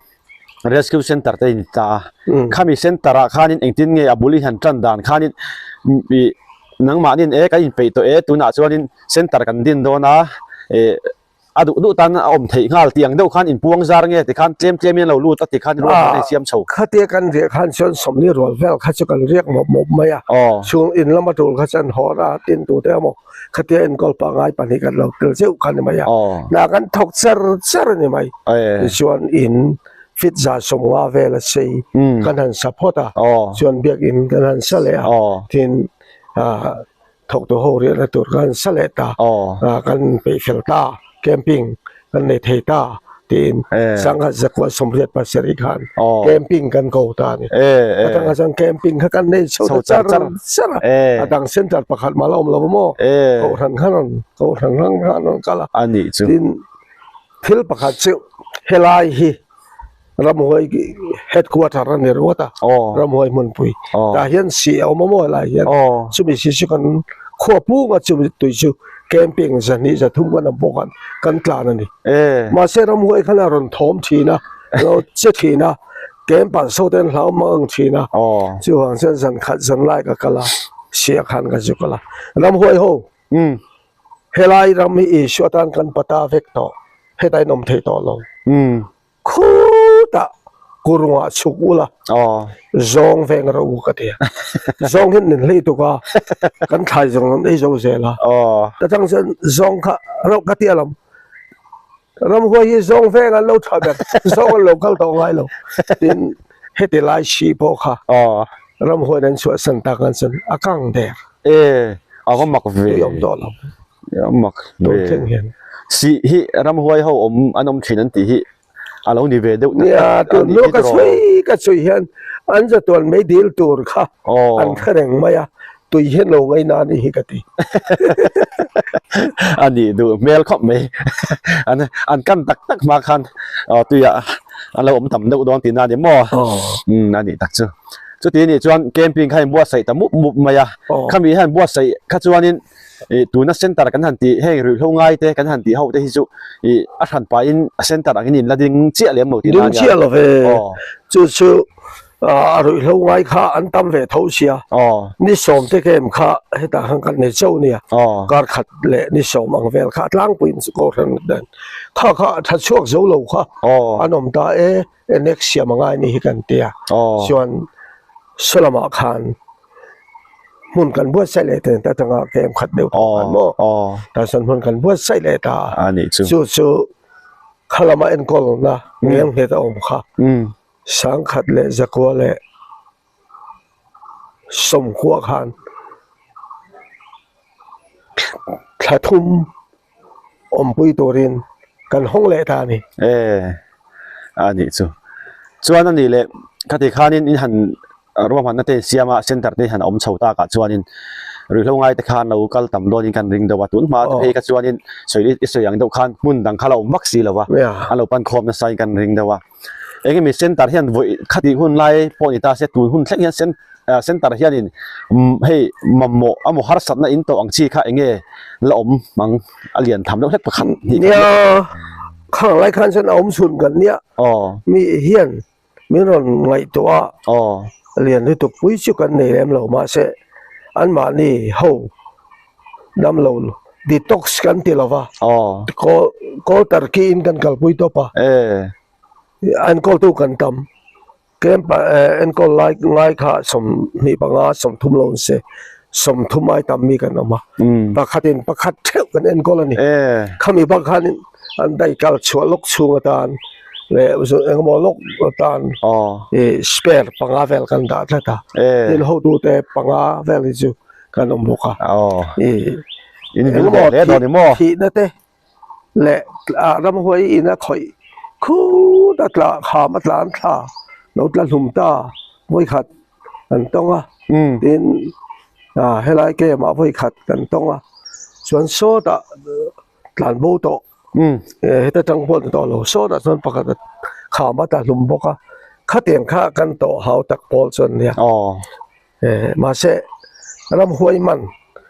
rescue center te in ta a khami center ah khanin engtin nge a bul i han tan dan khanin ih nangmahnin e kan inpeih tawh e tunah chuanin center kan din dawn a eh. A duh duh tan a awm theih nghal tih ang deuh khan inpuang zar nge tikhan tlem tlem in a lo lut a tikhan ruah khan a insiam chho. Khatia kan riah khan chuan sawmli rual vel kha chu kan riak mawp mawp mai a, chhung in lama tul kha chuan haw a tin tu te emaw khatia enkawl pangngai pahnih kan lo tel zeuh kha ni mai a, hna kan thawk char char a ni mai. Tichuan in fit za 50 vel a sei kan han sa phawt a, chuan biakin kan han sa leh a, tin Thawktu ho riahna tur khan sa leh ta, kan peih fel ta, camping kan nei thei ta tiin sangha zakua 87 khan camping kan ko ta a ni. Atanga chuan camping kha kan nei chho ta char char a, a dang center pakhat mah la awm lo maw, kohhran khan rawn kohhran hrang khan rawn kal a, tin thil pakhat chu helai hi Ramhuai headquarter a ni ringawt a, Ramhuai hmunpui. Tah hian sih a awm a maw helai hian chumi si chu kan khua punga chumi tui chu camping 200 300 kan awm pawh khan kan tlan a ni. Mahse Ramhuai khan a rawn thawm thin a, a lo che thin a, camper saw te an hlau mang ang thin a, chuvang chuan zan khat zan lai ka kal a, siah khan ka zu kal a. Ramhuai ho helai ram hi Isua tan kan pata vek tawh, hetah in awm thei tawh lo. Khutah kurungah chhuk ula zawng veng rawh u ka ti a. Zawng hian min hlei tuk a, kan thlai zawng an ei zo zel a. Ta chang chuan zawng kha rauh ka ti alawm. Ramhuai hi zawng veng an lo tha ber, zawng an lo kal tawh ngai lo. Tin, heti lai hri pawh kha ramhuaiin an chhuahsan tak an chuan a kang der. E, a va mak ve. Tui awm tawh lo. A mak ve. Tun thleng hian. Sih hi ramhuai ho awm an awm thin an tih hi a lo ni ve deuh tak tak. Nia, tun hnu ka chhui ka chhui hian an zatuan mei dil tur kha an hre reng mai a, tui hian lo ngaina a nih hi ka ti. A nih duh hmel khawp mai. An an kan tak tak hma khan tuiah an lo awm tam deuh dawn tihna a ni maw? Umm a nih tak chu. Chuti anih chuan camping kha inbuatsaih ta mup mup mai a. Khami hian buatsaih kha chuanin ih tuna center kan han tih heng ruihhlo ngai te kan han tih ho te hi chu ih a hran pahin a center angin in la ding chiah lem lo tihna a nia. Ding chiah lo ve. Chu chu a ruihhlo ngai kha an tam ve tho sia. Ni sawm te kem kha hetah khan kan nei chauh nia. Kar khat leh ni sawm ang vel kha a tlangpuiin kohhran dan kha kha a tha chhuak zo lo kha an awm ta e annex siam a ngai ni hi kan tia. Chuan sawlamah khan hmun kan buatsaih leh ta atanga kem khat deuh tawh khan maw tah chuan hmun kan buatsaih leh ta a nih chu chu chu kha lama enkawlna ngeng nghet a awm kha sangkhat leh zakua leh sawmkua khan thla thum awmpui turin kan hawng leh ta a ni. E, a nih chu. Chuan a nih leh khati khanin in han ruahmanna te siam a, center te han awm chho takah chuanin ruihhlo ngai te khan lo kal tam dawnin kan ring deuh a, tun hma te phei kha chuanin sawi i sawi ang deuh khan hmun dang kha la awm vak si lo va, an lo pan khawm nasa in kan ring deuh a. Eng emaw center hian vawi khatih hun lai pawh ni ta se tun hun thleng hian center hianin hei mamawh emaw harsatna in tawh ang chi kha eng nge la awm ang a lian tham deuh hlek pakhat hnih khat Nia khang lai khan chuan a awm chhun kan nia mi hian min rawn ngaihtuah a lian lutuk pui chu kan nei lem lo mahse anmahni ho damlo detox kan ti lova call turkey in kan kalpui tawp a enkawl tu kan tam camp ah enkawl lai ngai kha sawmhnih panga sawmthum lo an se sawmthum ai tam mi kan awm a pakhat in pakhat theuh kan enkawl a ni khami bak khan in an daih kal chhuah lawk chhung atan leh engemaw lawk atan ih spare panga vel kan dah tlat a tin hotute panga vel hi chu kan awm bawk a ih engemaw thihna te leh ah ramhuai in a khawih khut a tla kham a tlan thla lo tla hlum ta vawikhat kan tawng a tin ah helai camp ah vawikhat kan tawng a chuan sawtah tlan bo tawh heta tang pawh ni tawh lo sawtah chuan pakhat a kham a tla hlum bawk a khatiang kha kan tawh hau tak pawl chuan nia. Mahse ramhuai man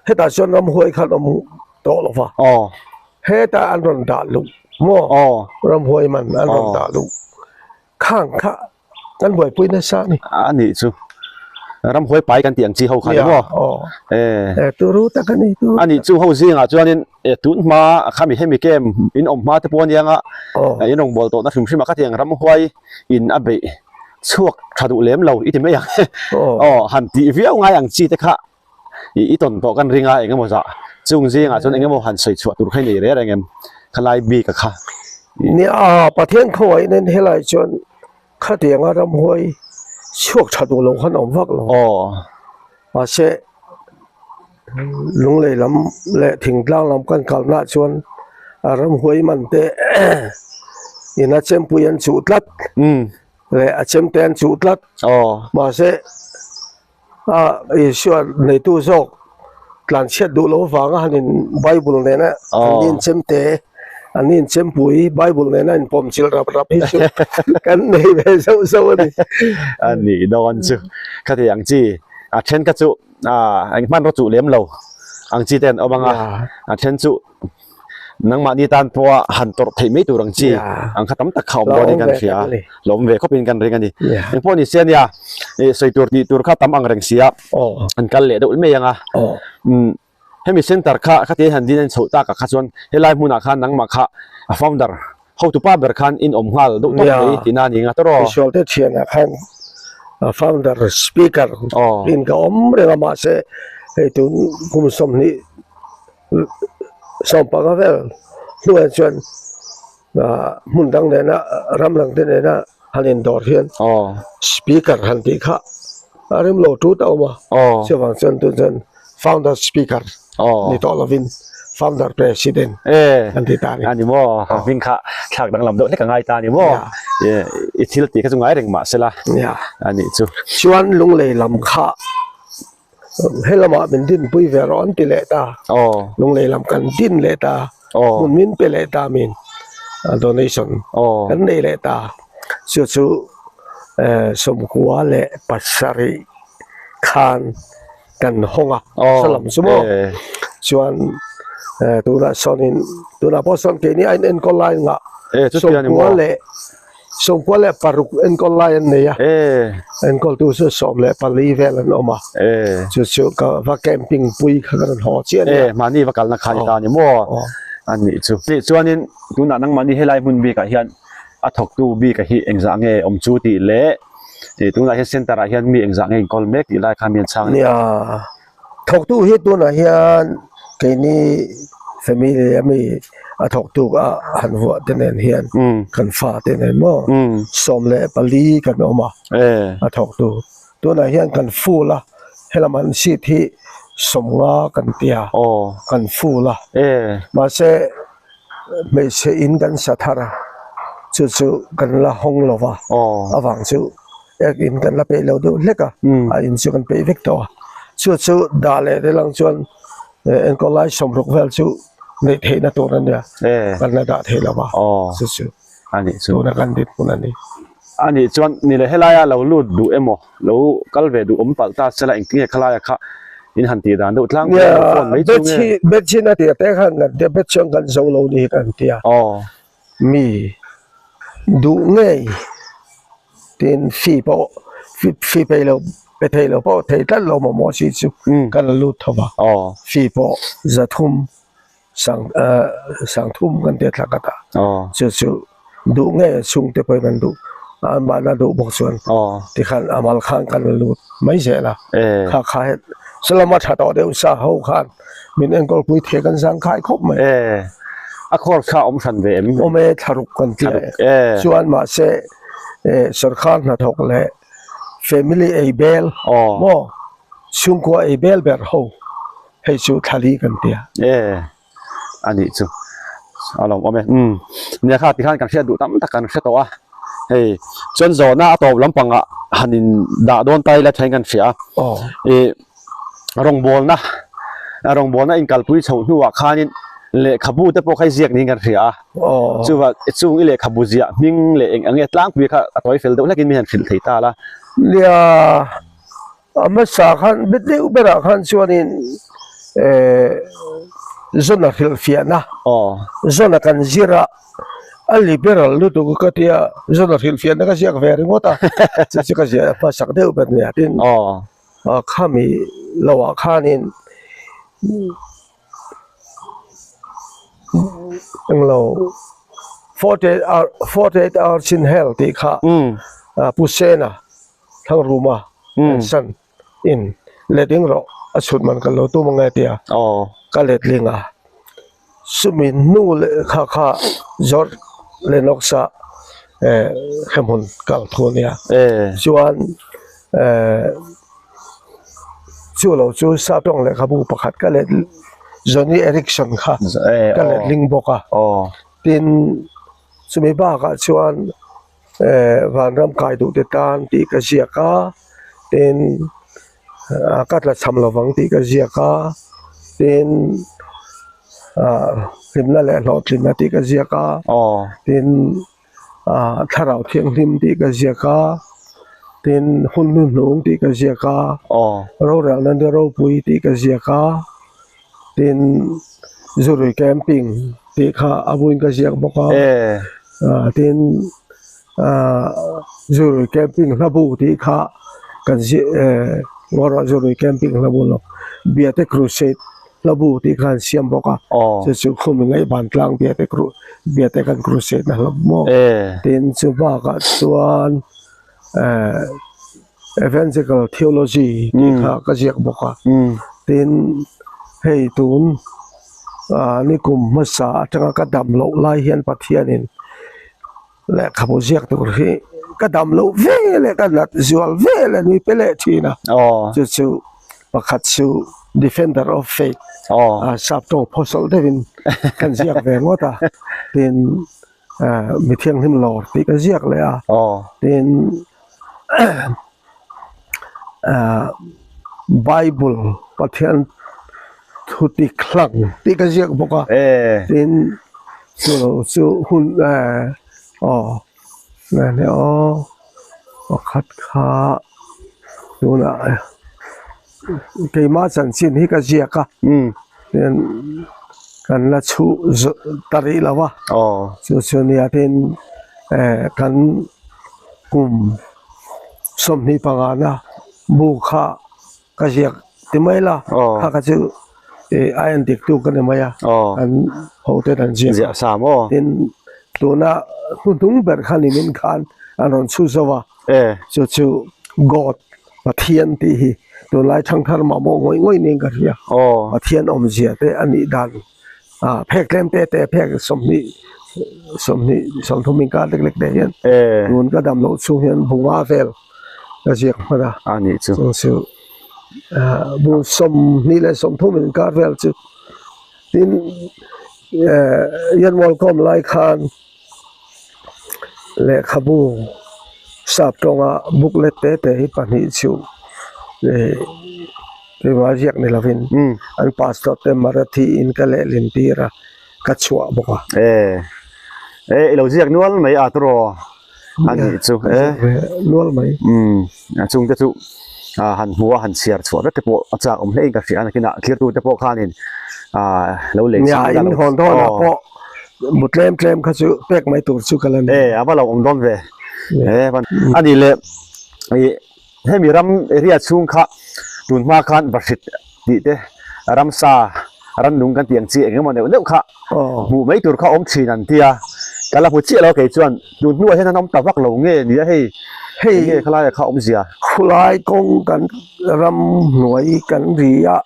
hetah chuan ramhuai khan awm tawh lo va heta an rawn dah luh maw ramhuai man an rawn dah luh khang kha kan buaipui nasa a ni. A nih chu ramhuai pai kan tih ang chi ho kha ni maw e turu tak a ni a nih chu ho zingah chuanin e tun hma khami hemi kem in awm hma te pawh aniang a in rawngbâwl tawhna hrim hrim a khatiang ramhuai in a beih chhuak tha duh lem lo i ti mai ang aw han tih viau ngai ang chi te kha i tawn tawh kan ring a eng emaw zah chung zingah chuan eng emaw han sawi chhuah tur kha i nei reng reng em khalai bik a kha. Nia Pathian khawngaih nen helai chuan khatianga ramhuai chhuak tha duh lo khan awm vak lo mahse Lunglei lam leh thingtlang lam kan kalnaah chuan a ramhuai man te ina chempui an chuh tlat leh a chemte an chuh tlat mahse a Isua neitu zawk tlanchhiat duh loh avanga han in Bible nena an in chemte an in chempui Bible nena in pawm chilh rap rap hi chu kan nei ve zauh zauh a ni. A nih dawn chu khati ang chi a then kha chu ah eng hmanraw chuh lem lo ang chi te an awm ang a a then chu nangmahni tan pawha han tawrh theih mai tur ang chi ang kha tam tak kha awm dawn in kan hria a lawm ve khawp in kan ring a ni eng pawh ni se ania ih sawi tur tih tur kha tam ang reng sia an kal leh deuh mai ang a umm hemi center kha khati han din a inchhoh tak ah kha chuan helai hmunah khan nangmah kha a founder Hotupa ber khan in awm nghal deuh tawp mai tihna a ni nga tawrh aw. Misualte thianah khan founder speaker in ka awm reng a mahse hei tun kum 25 sawmpanga vel hnuaiah chuan. Hmun dang nena ram dang te nena han indawr hian speaker han tih kha a rem lo tut a awm a, chuvang chuan tun chuan founder speaker ni tawh lovin founder president an ti ta a ni. A ni maw? Hming kha thlak danglam deuh hlek a ngai ta a ni maw? I thil tih kha chu ngai reng mah sela a nih chu. Chuan lunglei lam kha Helamah min dinpui ve rawh an ti leh ta. Lunglei lam kan din leh ta. Hmun min pe leh ta min donation kan nei leh ta. Chu chu sawmkua leh pasarih khan kan hawng a salam chu maw. Chuan tunah sawnin tunah pawh sawn keini a inenkawl lai ngah sawmkua leh Sawmkua leh paruk enkawl lai an nei a, enkawltu chu 14 vel an awm a, chu chu ka va camping pui kha ka rawn haw chiah a nia. Mahni va kalna kha a ni ta a ni maw? A nih chu. Chuanin tunah nangmahni helai hmun bikah hian a thawktu bika hi engzah nge awm chu tih leh tunah hian center ah hian mi engzah nge inkawl mek tih lai kha mi an chhang a ni. Nia, Thawktu hi tunah hian keini family a mi a thawktu a han vuah te nen hian kan fa te nen maw 14 kan awm a a thawktu tunah hian kan full a helam an seat hi 50 kan tia kan full a mahse hmeichhe in kan sa thar a chu chu kan la hawng lo va avang chu. Ek in kan la peih lo deuh hlek a, a in chu kan peih vek tawh a. Chu chu dah leh te lang chuan enkawl lai 60 vel chu neih theihna tur a nia, kan la dah thei lo va, chu chu tuna kan dinhmun a ni. A nih chuan ni leh helaia lo lut duh emaw, lo kal ve duh awm palh ta sela engtin nge khalaia kha in han tih dan deuh tlang pui emaw phone mai chu nge? Betchhin a tih te khan kan tia, betchhin kan zo lo ni hi kan tia. Mi duh ngei tin fee pawh fee pei lo pe thei lo pawh thei tlat lo mamawh si chu kan la lut tho va fee pawh 300 sang 3000 kan tia thla khat a chu chu duh ngei a chhungte pawhin kan duh an mahna duh bawk chuan tikhan a mal khan kan la lut mai zel a kha kha salama tha tawh deuh sa ho khan. Min enkawl pui thei kan zang khai khawp mai. E, a course kha awm hran ve em? Awm e, thlaruk kan ti a. E. Chuan mahse e sorkar hnathawk leh family ei bel maw chhungkua ei bel ber ho hei chu thlali kan ti a. E, a nih chu a lawm awm e. Umm, nia kha tikhan kan hriat duh tam tak kan hre tawh a. Hei, chuan zawhna a tawp lampangah han in dah dawn ta ila thain kan hria a. E. Rawngbawlna, rawngbawlna inkalpui chhoh hnuah khanin lehkhabu te pawh kha i ziak niin kan hria a. Chuva chung i lehkhabu ziah hming leh eng ang nge tlangpui kha a tawi fel deuh hlekin mi han hrilh thei ta la. Nia, a hmasa khan be deuh berah khan chuanin Zona hrilhfiahna, Zona kan zir a, a liberal lutuk ka tia Zona hrilhfiahna ka ziak ve ringawt a, chu chu ka ziah hmasak deuh ber nia tin. Khami lohah khanin englo 48 hours in hell tih kha Pu Sena Thangruma san in letling rawh a chhut man ka lo tum ange tia ka letling a. Chumi hnu leh kha kha George Lennox a hremhmun kal thu a nia. Chuan chu lo chu Saptawng lehkhabu pakhat ka let Joni Eareckson kha ka letling bawk a. Tin chumi bakah chuan Vanram kai duh te tan tih ka ziak a, tin ka tla cham lovang tih ka ziak a, tin hlimna leh hlawhtlinna tih ka ziak a, tin thlarau thianghlim tih ka ziak a, tin hun hnuhnung tih ka ziak a, rorelna ni ropui tih ka ziak a, tin zurui camping tih kha a buin ka ziak bawk a, tin zurui camping hlabu tih kha kan ziah ngaw zurui camping hlabu lo Biate crusade hlabu tih kha an siam bawk a chu chu khumi ngaihban tlang Biate Biate kan crusade na hlabu maw tin chu bakah chuan Evangelical Theology tih kha ka ziak bawk a tin hei tun ni kum hmasa atanga ka dam loh lai hian Pathianin. Lehkhabu ziak tur hi ka dam loh ve leh ka nat zual ve leh nui pe leh thin a. Chu chu pakhat chu Defender of Faith sap tawng phawsawlh deuhin kan ziak ve ngawt a. Tin mi thianghlim lawr tih ka ziak leh a. Tin Bible Pathian thu tik hlang tih ka ziak bawk a tin chu lo chu hun aw nge aw pakhat kha tunah keimah chanchin hi ka ziak a tin kan la chhuh zawh ta rih lo a chu chu nia tin kan kum 25 na bu kha ka ziak ti mai la kha kha chu a en dik tu ka ni mai a an ho te an ziak ziah sa maw tin tuna hnuhnung ber kha ni min khan an rawn chhu zo a chu chu God Pathian tih hi tunlai thangthar mamawh ngawih ngawih niin ka hria Pathian awmzia te a nih dan phek tlem te te phek 20 20 30 inkar lek lek te hian tun ka dam loh chhung hian bunga vel ka ziak hman a a nih chu chu chu bu 20 le 30 inkar vel chu tin Yanmual kawm lai khan lehkhabu sap tawnga booklet te te hi pahnih chu keimah ziak ni lovin an pastor te Marathi in ka lehlin tir a ka chhuah bawk a. E i lo ziak nual mai a tawraw a nih chu e nual mai a chung te chu han hmu a han chhiar chhuah vek te pawh a chak awm hle in ka hria a nakinah thirtu te pawh khanin lo lei nia in hawn dawn ah pawh bu tlem tlem kha chu pek mai tur chu ka la ni e a va lo awm dawn ve e a nih leh Hemi ram area chhung kha tun hma khan Vahrit tih te ramsa rannung kan tih ang chi eng emaw neuh neuh kha hmuh mai tur kha awm thin an ti a, ka la hmu chiah lo kei chuan tun hnuah hian an awm ta vak lo nge ni a hei hei nge khalaia kha awmzia. Khulai kawng kan ram hnuai kan ri a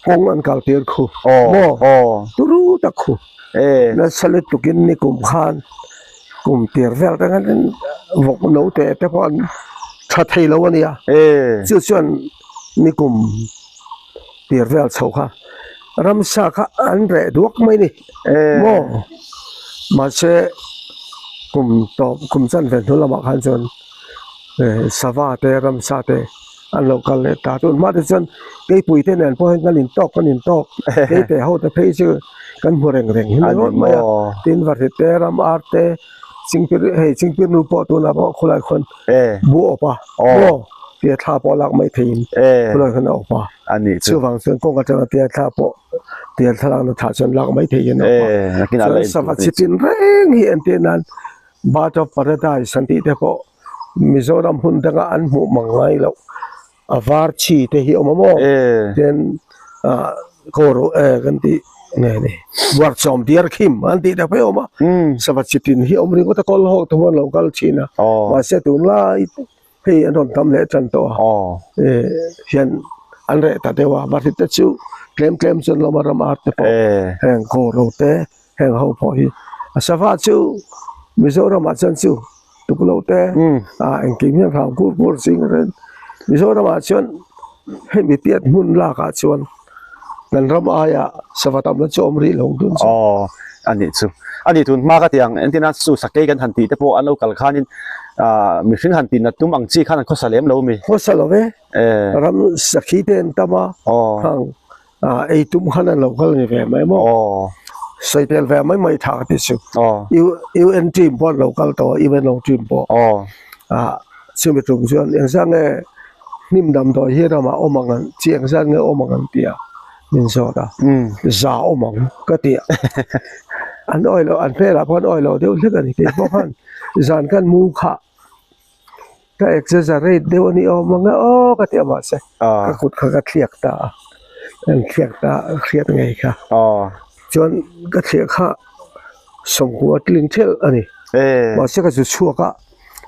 kawng an kal tir khu maw turu tak khu nasa lutukin nikum khan Kum tir vel te khan vawk no te te pawh an tha thei lo a nia chu chuan nikum tir vel chho kha ramsa kha an reh duak mai ni maw mahse kum tawp kum chan ve hnu lamah khan chuan sava te ramsa te an lo kal leh ta tun hma te chuan keipui te nen pawh hian kan intawk kan intawk keite ho te phei chu. Kan hmu reng reng hi ngawt mai a, tin Varhit te, Ram Ar te, Chingpir hei Chingpir nu pawh tunah pawh khulai khawn bu awp a maw tia thla pawh lak mai theiin khulai khawn a awp a, chuvang chuan kawng atanga tia thla pawh tia thlalakna thlah chuan lak mai theihin a awp a, chuan sava chi tin reng hi entir nan Bird of Paradise an tih te pawh Mizoram hmun danga an hmuh mang ngai loh. A var chi te hi a awm a maw tin ah kawr kan tih nge ni buarchawm diar khim an tih te phei a awm a sava chi tin hi a awm ringawt a kawl ho te huan lo kal thin a mahse tunlai hei an rawn tam leh tan tawh a hian an reh ta deuh a varhit te chu tlem tlem chuan lawm a ram ar te pawh heng kaw ro te. Heng ho pawh hi a sava chu Mizoramah chuan chu tuk lo te ah engkim hian hram kur kur ching reng Mizoramah chuan hemi tiat hmun lakah chuan kan ram aia sava tamna chu awm rih lo dun chu. Aw a nih chu a nih tun hma ka ti ang entirna chu sakei kan han tih te pawh an lo kal khanin ah mihring han tih nat tum ang chi khan an khawsa lem lo mi. Khawsa lo ve ram sakhi te an tam a khang Ah ei tum khan an lo kal ni ve mai maw? Aw. Sawi tel ve mai mai tha ka ti chu. Aw. U UN team pawh an lo kal tawh a, UNO team pawh. Aw. Ah chumi tum chuan engzah nge hnim damdawi hi ramah awm ang an chi engzah nge awm ang an ti a, min zawt a. Za awm ang ka ti a. An awih loh an hmelah pawh an awih loh deuh hlek a ni kei pawh khan zan khan mu khah. Ka exaggerate deuh a ni awm ang e aw ka ti a mahse ka kut kha ka thliak ta a an thliak ta a hriat ngei kha chuan ka thliah kha sawmkua tling thelh a ni mahse ka zu chhuak a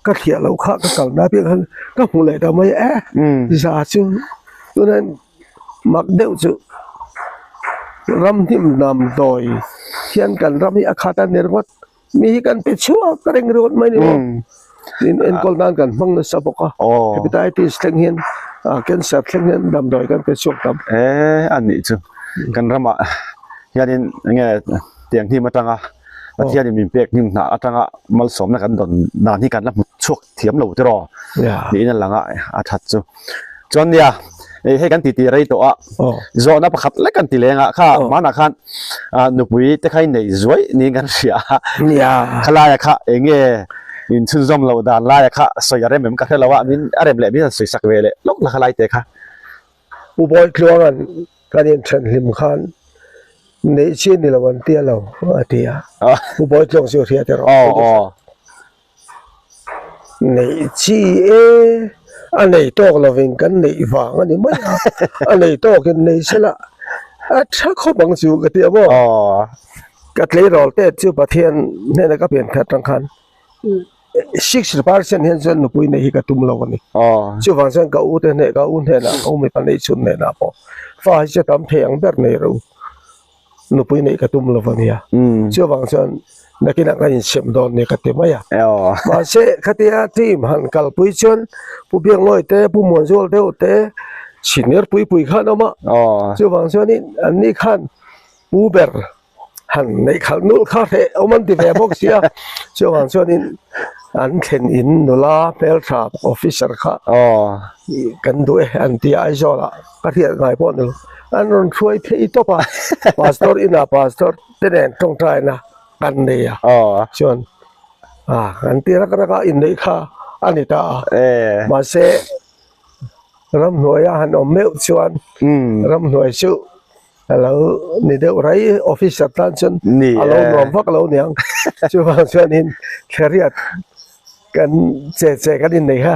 ka thliah loh kha ka kalna apiang khan ka hmu leh ta mai e za chu tunah mak deuh chu ram hnim hnam dawi hian kan ram hi a khat a ni ringawt. Mi hi kan pe chhuak reng ringawt mai ni maw? Tin, enkawl nan kan hmang nasa bawk a, hepatitis thleng hian, cancer thleng hian damdawi kan pe chhuak tam. E, a nih chu. Kan ramah hianin enge tiang hnim atanga Pathianin min pek hnim hnah atanga malsawmna kan dawn dan hi kan la hmu chhuak thiam lo tiraw niin a lang a, a that chu. Chuan nia, hei kan titi rei tawh a, zawhna pakhat lek kan ti leng a, kha hmanah khan nupui te kha i nei zuai niin kan hria a, khalaia kha eng nge inchhunzawm loh dan laia kha sawi a rem em ka hre lo a, min a rem leh min han sawi sak ve leh lawk la khalai te kha. Pu Bawitluanga'n kan inthen hlim khan neih chi ni lo an tia lo a ti a, Pu Bawitluang chu hria te rawh. Neih chi e, a nei tawk lovin kan neih vang a ni mai a, a nei tawkin nei sela a tha khawp ang chu ka ti a maw? Ka tleirawl te chu Pathian hnena ka pian khat atang khan 60 percent hian chuan nupui neih hi ka tum lo a ni. Chuvang chuan ka u te hneh ka u hnenah ka u mipa neih chhun hnenah pawh fa hi chu tam thei ang ber nei rawh u. Nupui neih ka tum lo a nia. Chuvang chuan nakinah ka insiam dawn nia ka ti mai a. Mahse khatia team han kalpui chuan Pu Biaknawi te, Pu Muanzual deuh te senior pui pui khan awm a. Chuvang chuanin anni khan pu ber han neih khalh nulh kha hreh awm an ti ve bawk sia. Chuvang chuanin an thlen in nula hmeltha officer kha kan duh e an ti a Aizawlah. Ka hriat ngai pawh ni lo. An rawn hruai phei tawp a, pastor inah pastor te nen tawngtaina kan nei a, chuan kan ti rak rak a inneih kha a ni ta a. Mahse ramhnuaia han awm meuh chuan ramhnuai chu a lo ni deuh rai officer tan chuan a lo nuam vak lo niang. Chuvang chuanin thleriat Kan che che kan innei kha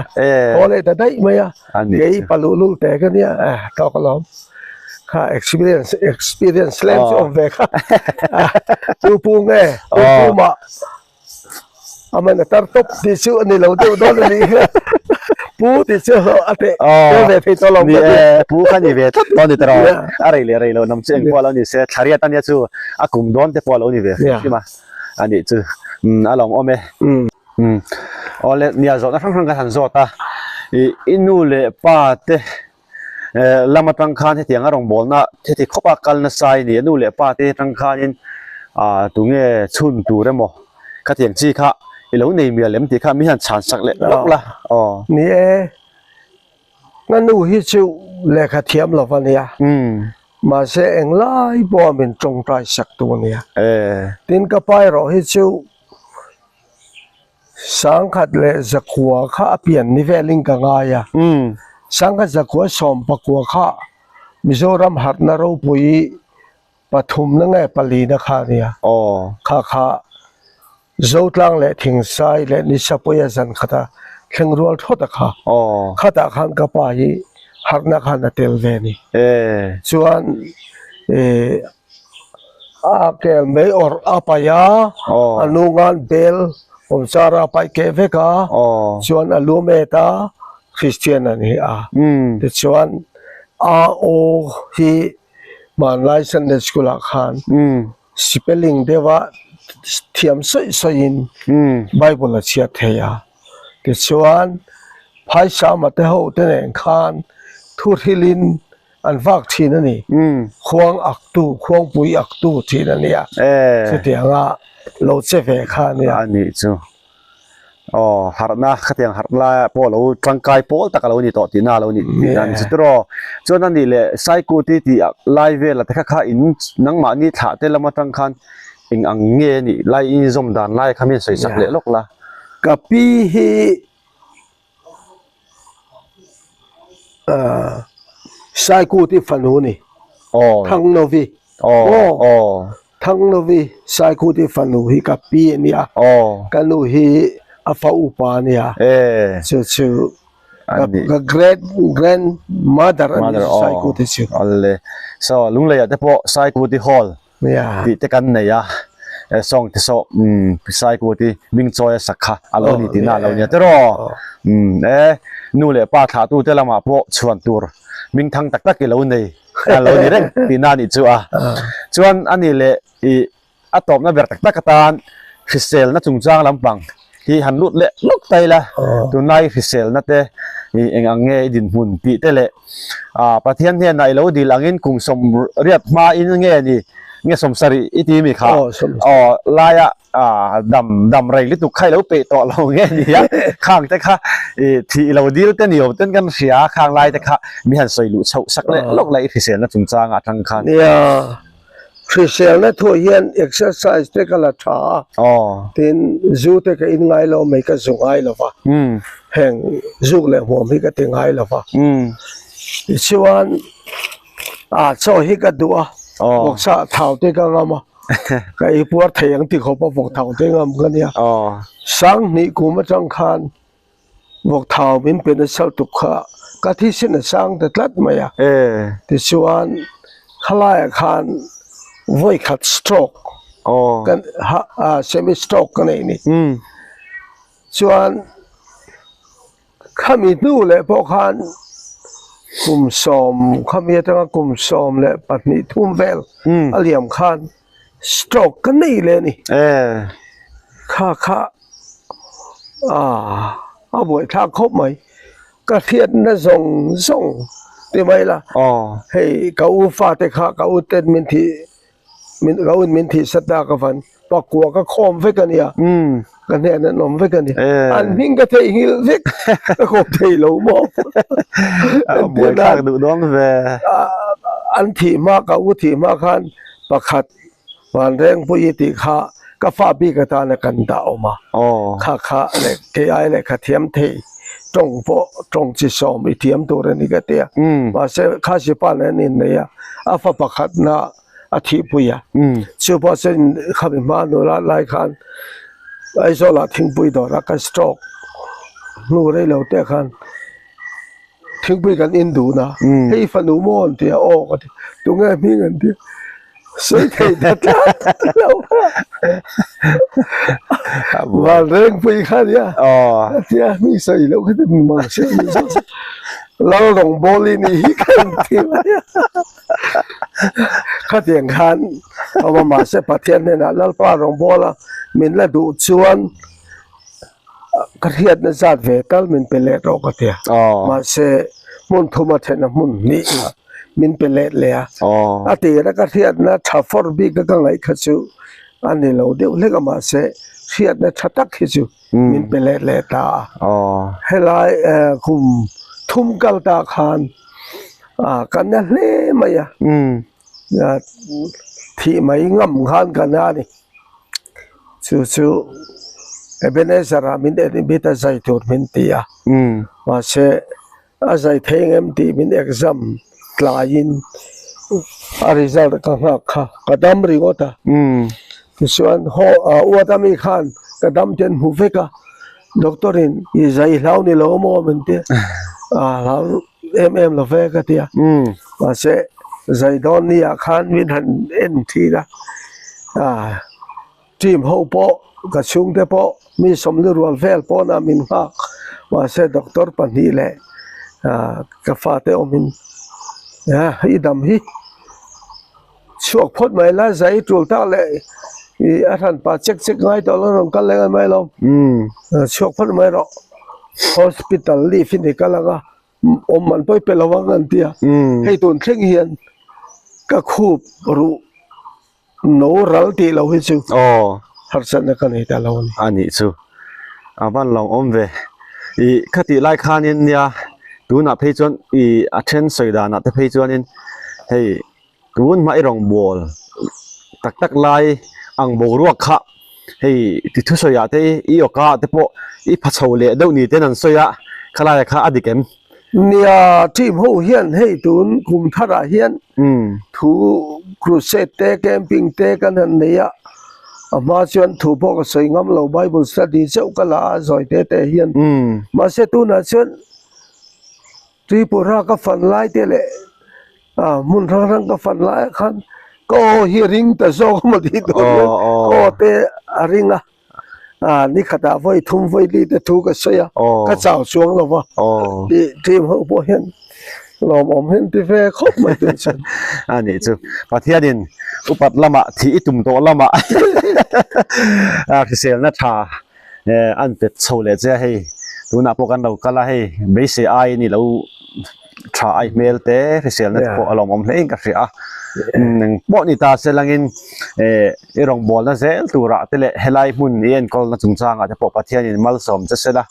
haw leh ta daih mai a, kei pa luhlul te ka nia eh tawk alawm kha experience experience tlem chu awm ve kha tu pu nge tu pu mah a man a tar tawp tih chu a ni lo deuh dawn a nih kha pu tih chu a teh tel ve thei tawh lo ka ti pu kha ni ve tlat dawn a ni tawh a rei leh rei lo nam chu engpawh a lo ni se thla riat a nia chu a kum dawn te pawh a lo ni ve hrim a a nih chu a lawmawm e. Umm awle nia zawhna hrang hrang kan han zawt a ih i nu leh pa te eh lam atang khan hetiang a rawngbawlna heti khawp a kal nasa i ni a nu leh pa te atang khanin ah tunge chhun tur emaw khatiang chi kha i lo nei mial em tih kha mi hian chhan sak leh lawk la aw. Ni e ka nu hi chu lehkha thiam lo a nia mahse englai pawh a min tawngtai sak tu a nia tin ka pa erawh hi chu. Sangkhat leh zakua kha a pian ni velin ka ngai a. Sangkhat zakua 19 kha Mizoram harhna ropui pathumna nge palina kha a nia. Kha kha Zotlang leh Thingsai leh Nisapuia zan khata thleng rual thawt a kha. Khatah khan ka pa hi harhna khan a tel ve a ni. Chuan A kel mai awrh a paih a, a nungan bel awmchar a paih keh vek a, chuan a lu met a, Christian a ni a. Tichuan a aw hi hmanlai Sunday school ah khan spelling deuha thiam sawi sawiin Bible a chhiat thei a. Tichuan Phaisama te ho te nen khan thuhrilin An vak thin a ni. Khuang aktu, khuangpui aktu thin a nia. Chutianga lo che ve kha a nia. A nih chu. Aw, harhna, khatiang harh laia pawh lo tangkai pawl tak a lo ni tawh tihna a lo ni tihna a ni chu tiraw. Chuan a nih leh Saikuti tih lai vela te kha kha in nangmahni thlah te lam atang khan eng ang nge a nih lai i zawm dan lai kha min sawi sak leh lawk la. Ka pi hi. Saikuti fanu a ni. Thangnovi. Thangnovi Saikuti fanu hi ka pi a nia. Ka nu hi a fa upa a nia. Chu chu ka great grand mother a ni Saikuti chu. So Lungleiah te pawh Saikuti Hall tih te kan nei a, song te saw Saikuti hming chawi a sak kha a lo ni tihna a lo nia tiraw? E, nu leh pa thlahtu te lamah pawh chhuan tur hming thang tak tak i lo nei a lo ni reng tihna a nih chu a. Chuan a nih leh i a tawpna ber tak tak atan Hriselna chungchang lampang hi han lut leh lawk ta ila, tunlai hriselna te i eng ang nge i dinhmun tih te leh ah Pathian hnenah i lo dil angin kum 80 hmain nge ni nge 70 i ti mi kha aw laia ah dam dam rei lutuk kha i lo peih tawh lo nge ni a, khang te kha i thih i lo dil te ni awm ten kan hria a, khang lai te kha mi han sawi luh chhoh sak leh lawk la i hriselna chungchangah atang khan. Nia. Hriselna thuah hian exercise te ka la tha a, tin zu te ka in ngai lo mai ka zu ngai lo va, heng zuk leh hmuam hi ka ti ngai lo va. Tichuan ah chaw hi ka duh a, vawksa thau te ka ngam a, ka ei puar thei ang ti khawp a vawk thau te ngam ka nia. 2000 kum atang khan Vawk thau min pe nasa lutuk kha ka thisen a sang ta tlat mai a. Tichuan khalaiah khan vawi khat stroke kan semi stroke ka nei ni. Chuan khami hnu leh pawh khan kum sawm khami atanga kum 12 thum vel a liam khan stroke ka nei leh a ni. Kha kha. Aaa a buaithlak khawp mai ka hriatna zawng zawng ti mai la hei ka u fate kha ka u ten min thih min ka u in min thih sat ta ka van pakua ka khawm vek a nia ka hnen an awm vek a ni an hming ka theihnghilh vek ka khawm thei lo maw a buaithlak duh dawn ve an thih hma ka u thih hma khan pakhat Vanrengpui i tih kha ka fa bik atana kan dah awm a, kha kha leh kei ai lehkha thiam thei tawng pawh tawng chi sawm i thiam tur a ni ka ti a, mahse kha sipa nen an innei a, a fa pakhatna a thihpui a, chu pawh chuan khami hma nula lai khan Aizawlah thingpui dawrah ka stroke hnu rei lo te khan Thingpui kan in dun a, hei fanu maw an ti a, aw ka ti, tunge hming an ti a, sawi thei ta tlat lo a, Vanrengpui kha a nia, a ti a, hming sawi loh kha chu ni mang se ni zawk se, Lalrawngbawli nih hi ka in ti mai a, khatiang khan awm a, mahse Pathian hnenah Lalpa rawngbawla min la duh chuan. Ka hriatna zat ve tal min pe let rawh ka ti a, mahse hmun thuma thlenna hmun hnih min pe let leh a, a tira ka hriatna tha fawr bik a ka ngaih kha chu a ni lo deuh hlek a, mahse hriatna tha tak hi chu min pe let leh ta a, helai kum thum kal ta khan ka na hle mai a, thih mai ngam khan ka na a ni. Chu chu Ebenezer ah min admit a zai tur min ti a, mahse a zai thei engem tih min exam tlaiin a result ka nghak kha ka dam ringawt a, tichuan haw uat ami khan ka dam te an hmu vek a, doctor in i zai hlau ni lo maw min ti a, hlau em em lo ve ka ti a, mahse zai dawn ni ah khan min han en thin a. Ah team ho pawh ka chhungte pawh mi sawmli rual vel pawnah min nghak mahse doctor pahnih leh ah ka fate awmin ah i dam hi chhuak phawt mai la zai tul tak leh ih a hran pa chek chek ngai tawh lo rawn kal leh ngai mai lo chhuak phawt mai rawh hospital leave hi ni kal ang a. Awm man pawi pe lo ang an ti a, hei tun thleng hian ka khup ruh no ral tih lo hi chu harsatna ka nei ta lo a ni. A nih chu a van lo awm ve. I khatih lai khanin nia tunah phei chuan i a then sawi danah te phei chuanin hei tun hma i rawngbâwl tak tak lai ang boruak kha hei ti thusawiah te i awka ah te pawh i pha chho leh deuh ni ten an sawi a, khalaia kha a dik em? Nia, team ho hian hei tun kum tharah hian thu crusade te camping te kan han nei a, a hma chuan thu pawh ka sawi ngam lo bible study chauh ka la a zawi te te hian mahse tunah chuan Tripura ka fan lai te leh Ah hmun hrang hrang ka fan lai ah khan ka aw hi a ring ta zawk a maw tih tur hian ka aw te a ring a ah ni khatah vawi thum vawi li te thu ka sawi a ka chau chuang lo va tih team ho pawh hian. Lawmawm hi an ti ve khawp mai tun chuan. A nih chu. Pathianin upat lamah thih i tum tawh lamah hriselna tha an pet chho leh che a hei. Tunah pawh kan lo kal a hei beisei aiin i lo tha ai hmel te hriselna te pawh a lawmawm hle in ka hria a. Engpawh ni ta se langin i rawngbawlna zel turah te leh helai hmun i enkawlna chungchangah te pawh Pathianin malsawm che sela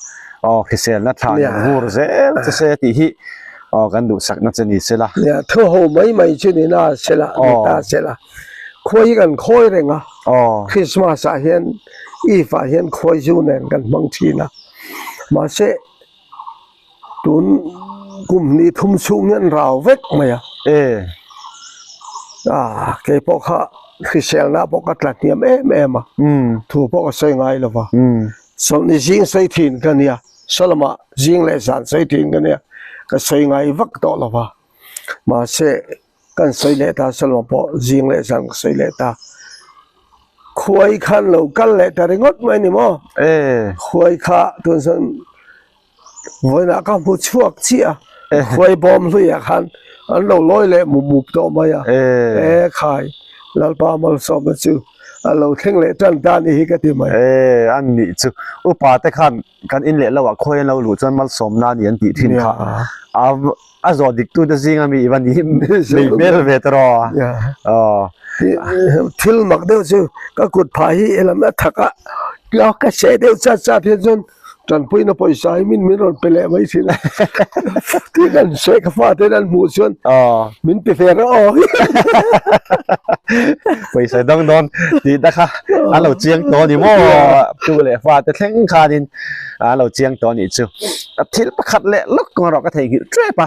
aw hriselna tha in vur zel che se tih hi aw kan duhsakna che ni sela. Nia thu ho mai mai chu ni na sela ni ta sela khuai hi kan khawi reng a Christmas ah hian Eve ah hian khuai zu nen kan hmang thin a mahse Tun kum hnih thum chhung hian rau vek mai a. E. Ah, kei pawh kha hriselna pawh ka tla hniam em em a. Thu pawh ka sawi ngai lo va. Chawlhni zing sawi thin ka nia, Solomah zing leh zan sawi thin ka nia, ka sawi ngai vak tawh lo va. Mahse, kan sawi leh ta, Solomah pawh zing leh zan ka sawi leh ta. Khuai khan lo kal leh ta ringawt mai ni maw? E. Khuai kha tun sawn. Vawiinah ka hmu chhuak chiah a, khuai bawm hluiah khan an lo lawi leh mup mup tawh mai a, e khai Lalpa malsawmna chu a lo thleng leh tan ta ni hi ka ti mai. E an nih chu upa te khan kan in leh lo ah khuai an lo luh chuan malsawmna a ni an tih thin kha a zawh dik tute zinga mi i va ni mai hmel ve ta rawh. Thil mak deuh chu ka kut phah hi helam a thak a, ka seh deuh chat chat hian chuan Tanpuina pawisa hi min min rawn pe leh mai thin a, tin an hre ka fate in an hmuh chuan min pe ve rawh aw. Pawisa dang dawn tih te kha an lo chiang tawh a ni maw? Tu leh fate thleng khanin an lo chiang tawh a nih chu. Thil pakhat leh lawk erawh ka theihnghilh tep a,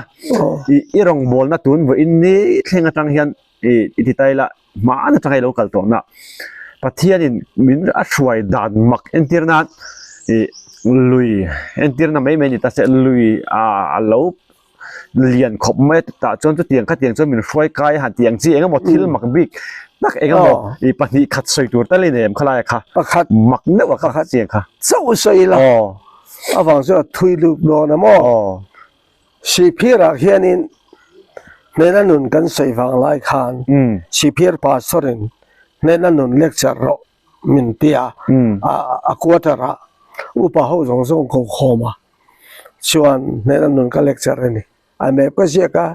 i rawngbawlna tun vawiin ni thleng atang hian i ti ta ila hmaan atanga i lo kal tawh na Pathianin min a hruai dan mak entir nan ih lui entir na mai mai ni ta se lui ah a lo lian khawp mai a tah chuan chutiang khatiang chuan min hruai kai a han tih ang chi eng emaw thil mak bik tak eng emaw ih pahnih khat sawi tur tal i nei em khalai a kha pakhat mak deuh a kha chiang kha chauh sawi la avang chuan a thui lut dawn a maw. Sihphirah hianin hnena nun kan sawi vang lai khan Sihphir Pastor-in hnena nun lecture rawh min ti a, a quarter-ah upa ho zawng zawng ko khawm a, chuan hnena nun ka lecture a ni. A map ka ziak a,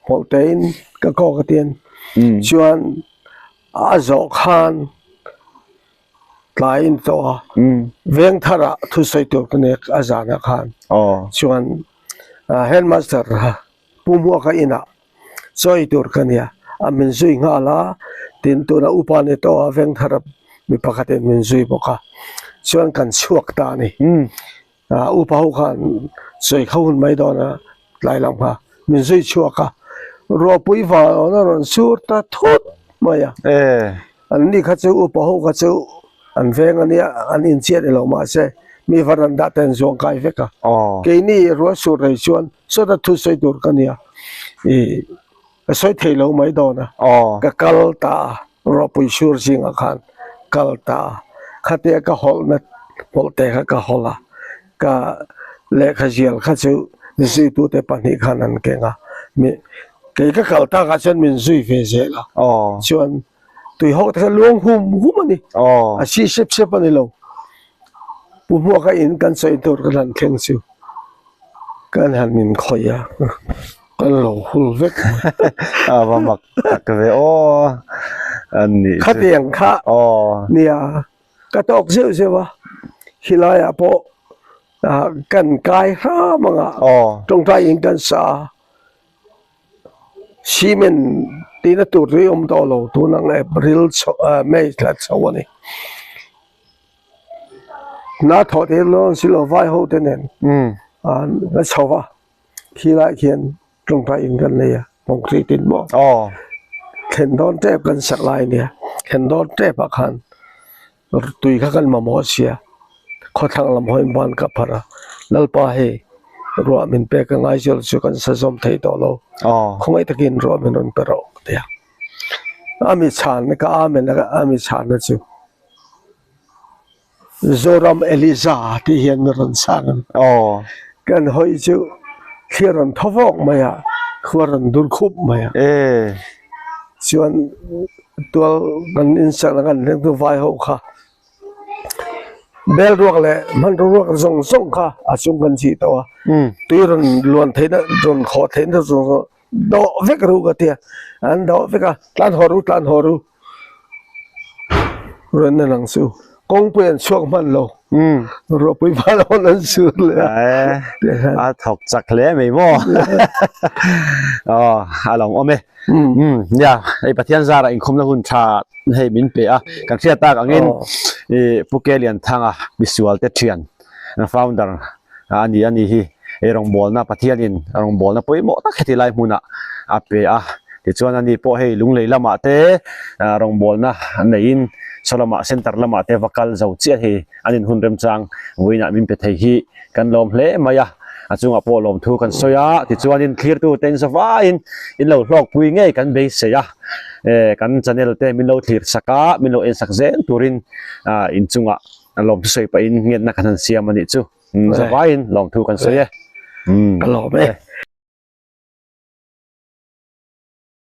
hmawlhtein ka kawk a tian chuan a zawh khan tlaiin tawh a, veng tharah thusawi tur ka nek a zanah khan chuan headmaster Pu Hmuaka inah chawi tur ka nia a min zui nghal a, tin tuna upa ni tawh a veng thara mi pakhatin min zui bawk a, chuan kan chhuak ta a ni. Upa ho khan sawi kha hun mai dawn a tlai lam kha min zui chhuak a, ruahpui vang a rawn sur ta thut mai a. An ni kha chu upa ho kha chu an veng a nia an inchiat ilo mahse mi varanda te an zuang kai vek a. Keini ruah sur rei chuan sawta thu sawi tur ka nia ih ka sawi thei lo mai dawn a, ka kal ta a. Ropui sur zingah khan kal ta a, khatia ka hawlhna hawlhte kha ka hawlh a, ka lehkha zial kha chu zuitute pahnih khan an keng a, mi kei ka kal takah chuan min zui ve zel a, chuan tuihawk te kha luang hum hum a ni, a si sep sep a ni lo, Pu Hmuaka in kan sawi tur kan han thleng chu. Kan han inkhawih a, kan lo hul vek mai. A va mak tak ve aw an nih chu. Khatiang kha nia ka tawk zeuh zeuh a, khilaiah pawh kan kai hram ang a, tawngtai in kan sa a, cement tihna tur hi awm tawh lo tun ang April chho May thla chho a ni. Hna thawh te lawn si lo vai ho te nen an la chho va khi lai khian tawngtai in kan nei a concrete in maw thlen dawn tep kan sak lai ania thlen dawn tep ah khan tui kha kan mamawh sia khawthlang lam hawiin ban ka pharh a lalpa hei ruah min pek a ngai zawk chu kan sa zawm thei tawh lo khawngaih takin ruah min rawn pe rawh ka ti a a mi chhanna ka amen a mi chhanna chu. Zoram Eliza tih hian mi rawn chhang a. Aw. Kan hawi chu thli rawn thaw vawk mai a. Khua rawn dur khup mai a. Chuan tual kan insakna kan thleng chu vai ho kha bel ruak leh hmanraw ruak zawng zawng kha a chung kan chih tawh a. Tui rawn luan theihna rawn khawh theihna zawng zawng dawh vek ru ka tia an dawh vek a tlan haw ru tlan haw ru rawn en ang chu kawngpui an chhuak hman lo ruahpui hman hawn an sur leh a a thawk chak hle mai maw aw a lo awm e nia hei Pathian zarah inkhawmna hun tha hei min pe a kan hriat tak angin i Pu Ke Lianthanga misual te thian founder a ni a ni hi ei rawngbawlna Pathianin rawngbawlna pawimawh tak heti lai hmunah a pe a tichuan ani pawh hei lunglei lamah te rawngbawlna neiin saw lamah center lamah te va kal zo chiah hei an inhun remchang vawiinah min pe thei hi kan lawm hle mai a a chungah pawh lawmthu kan sawi a tichuanin thlirtute in zavaiin in lo hlawkpui ngei kan beisei a kan channel te min lo thlir sak a min lo en sak zel turin inchungah lawmthu sawi pahin ngenna kan han siam a nih chu. Zavaiin lawmthu kan sawi e. Ka lawm e.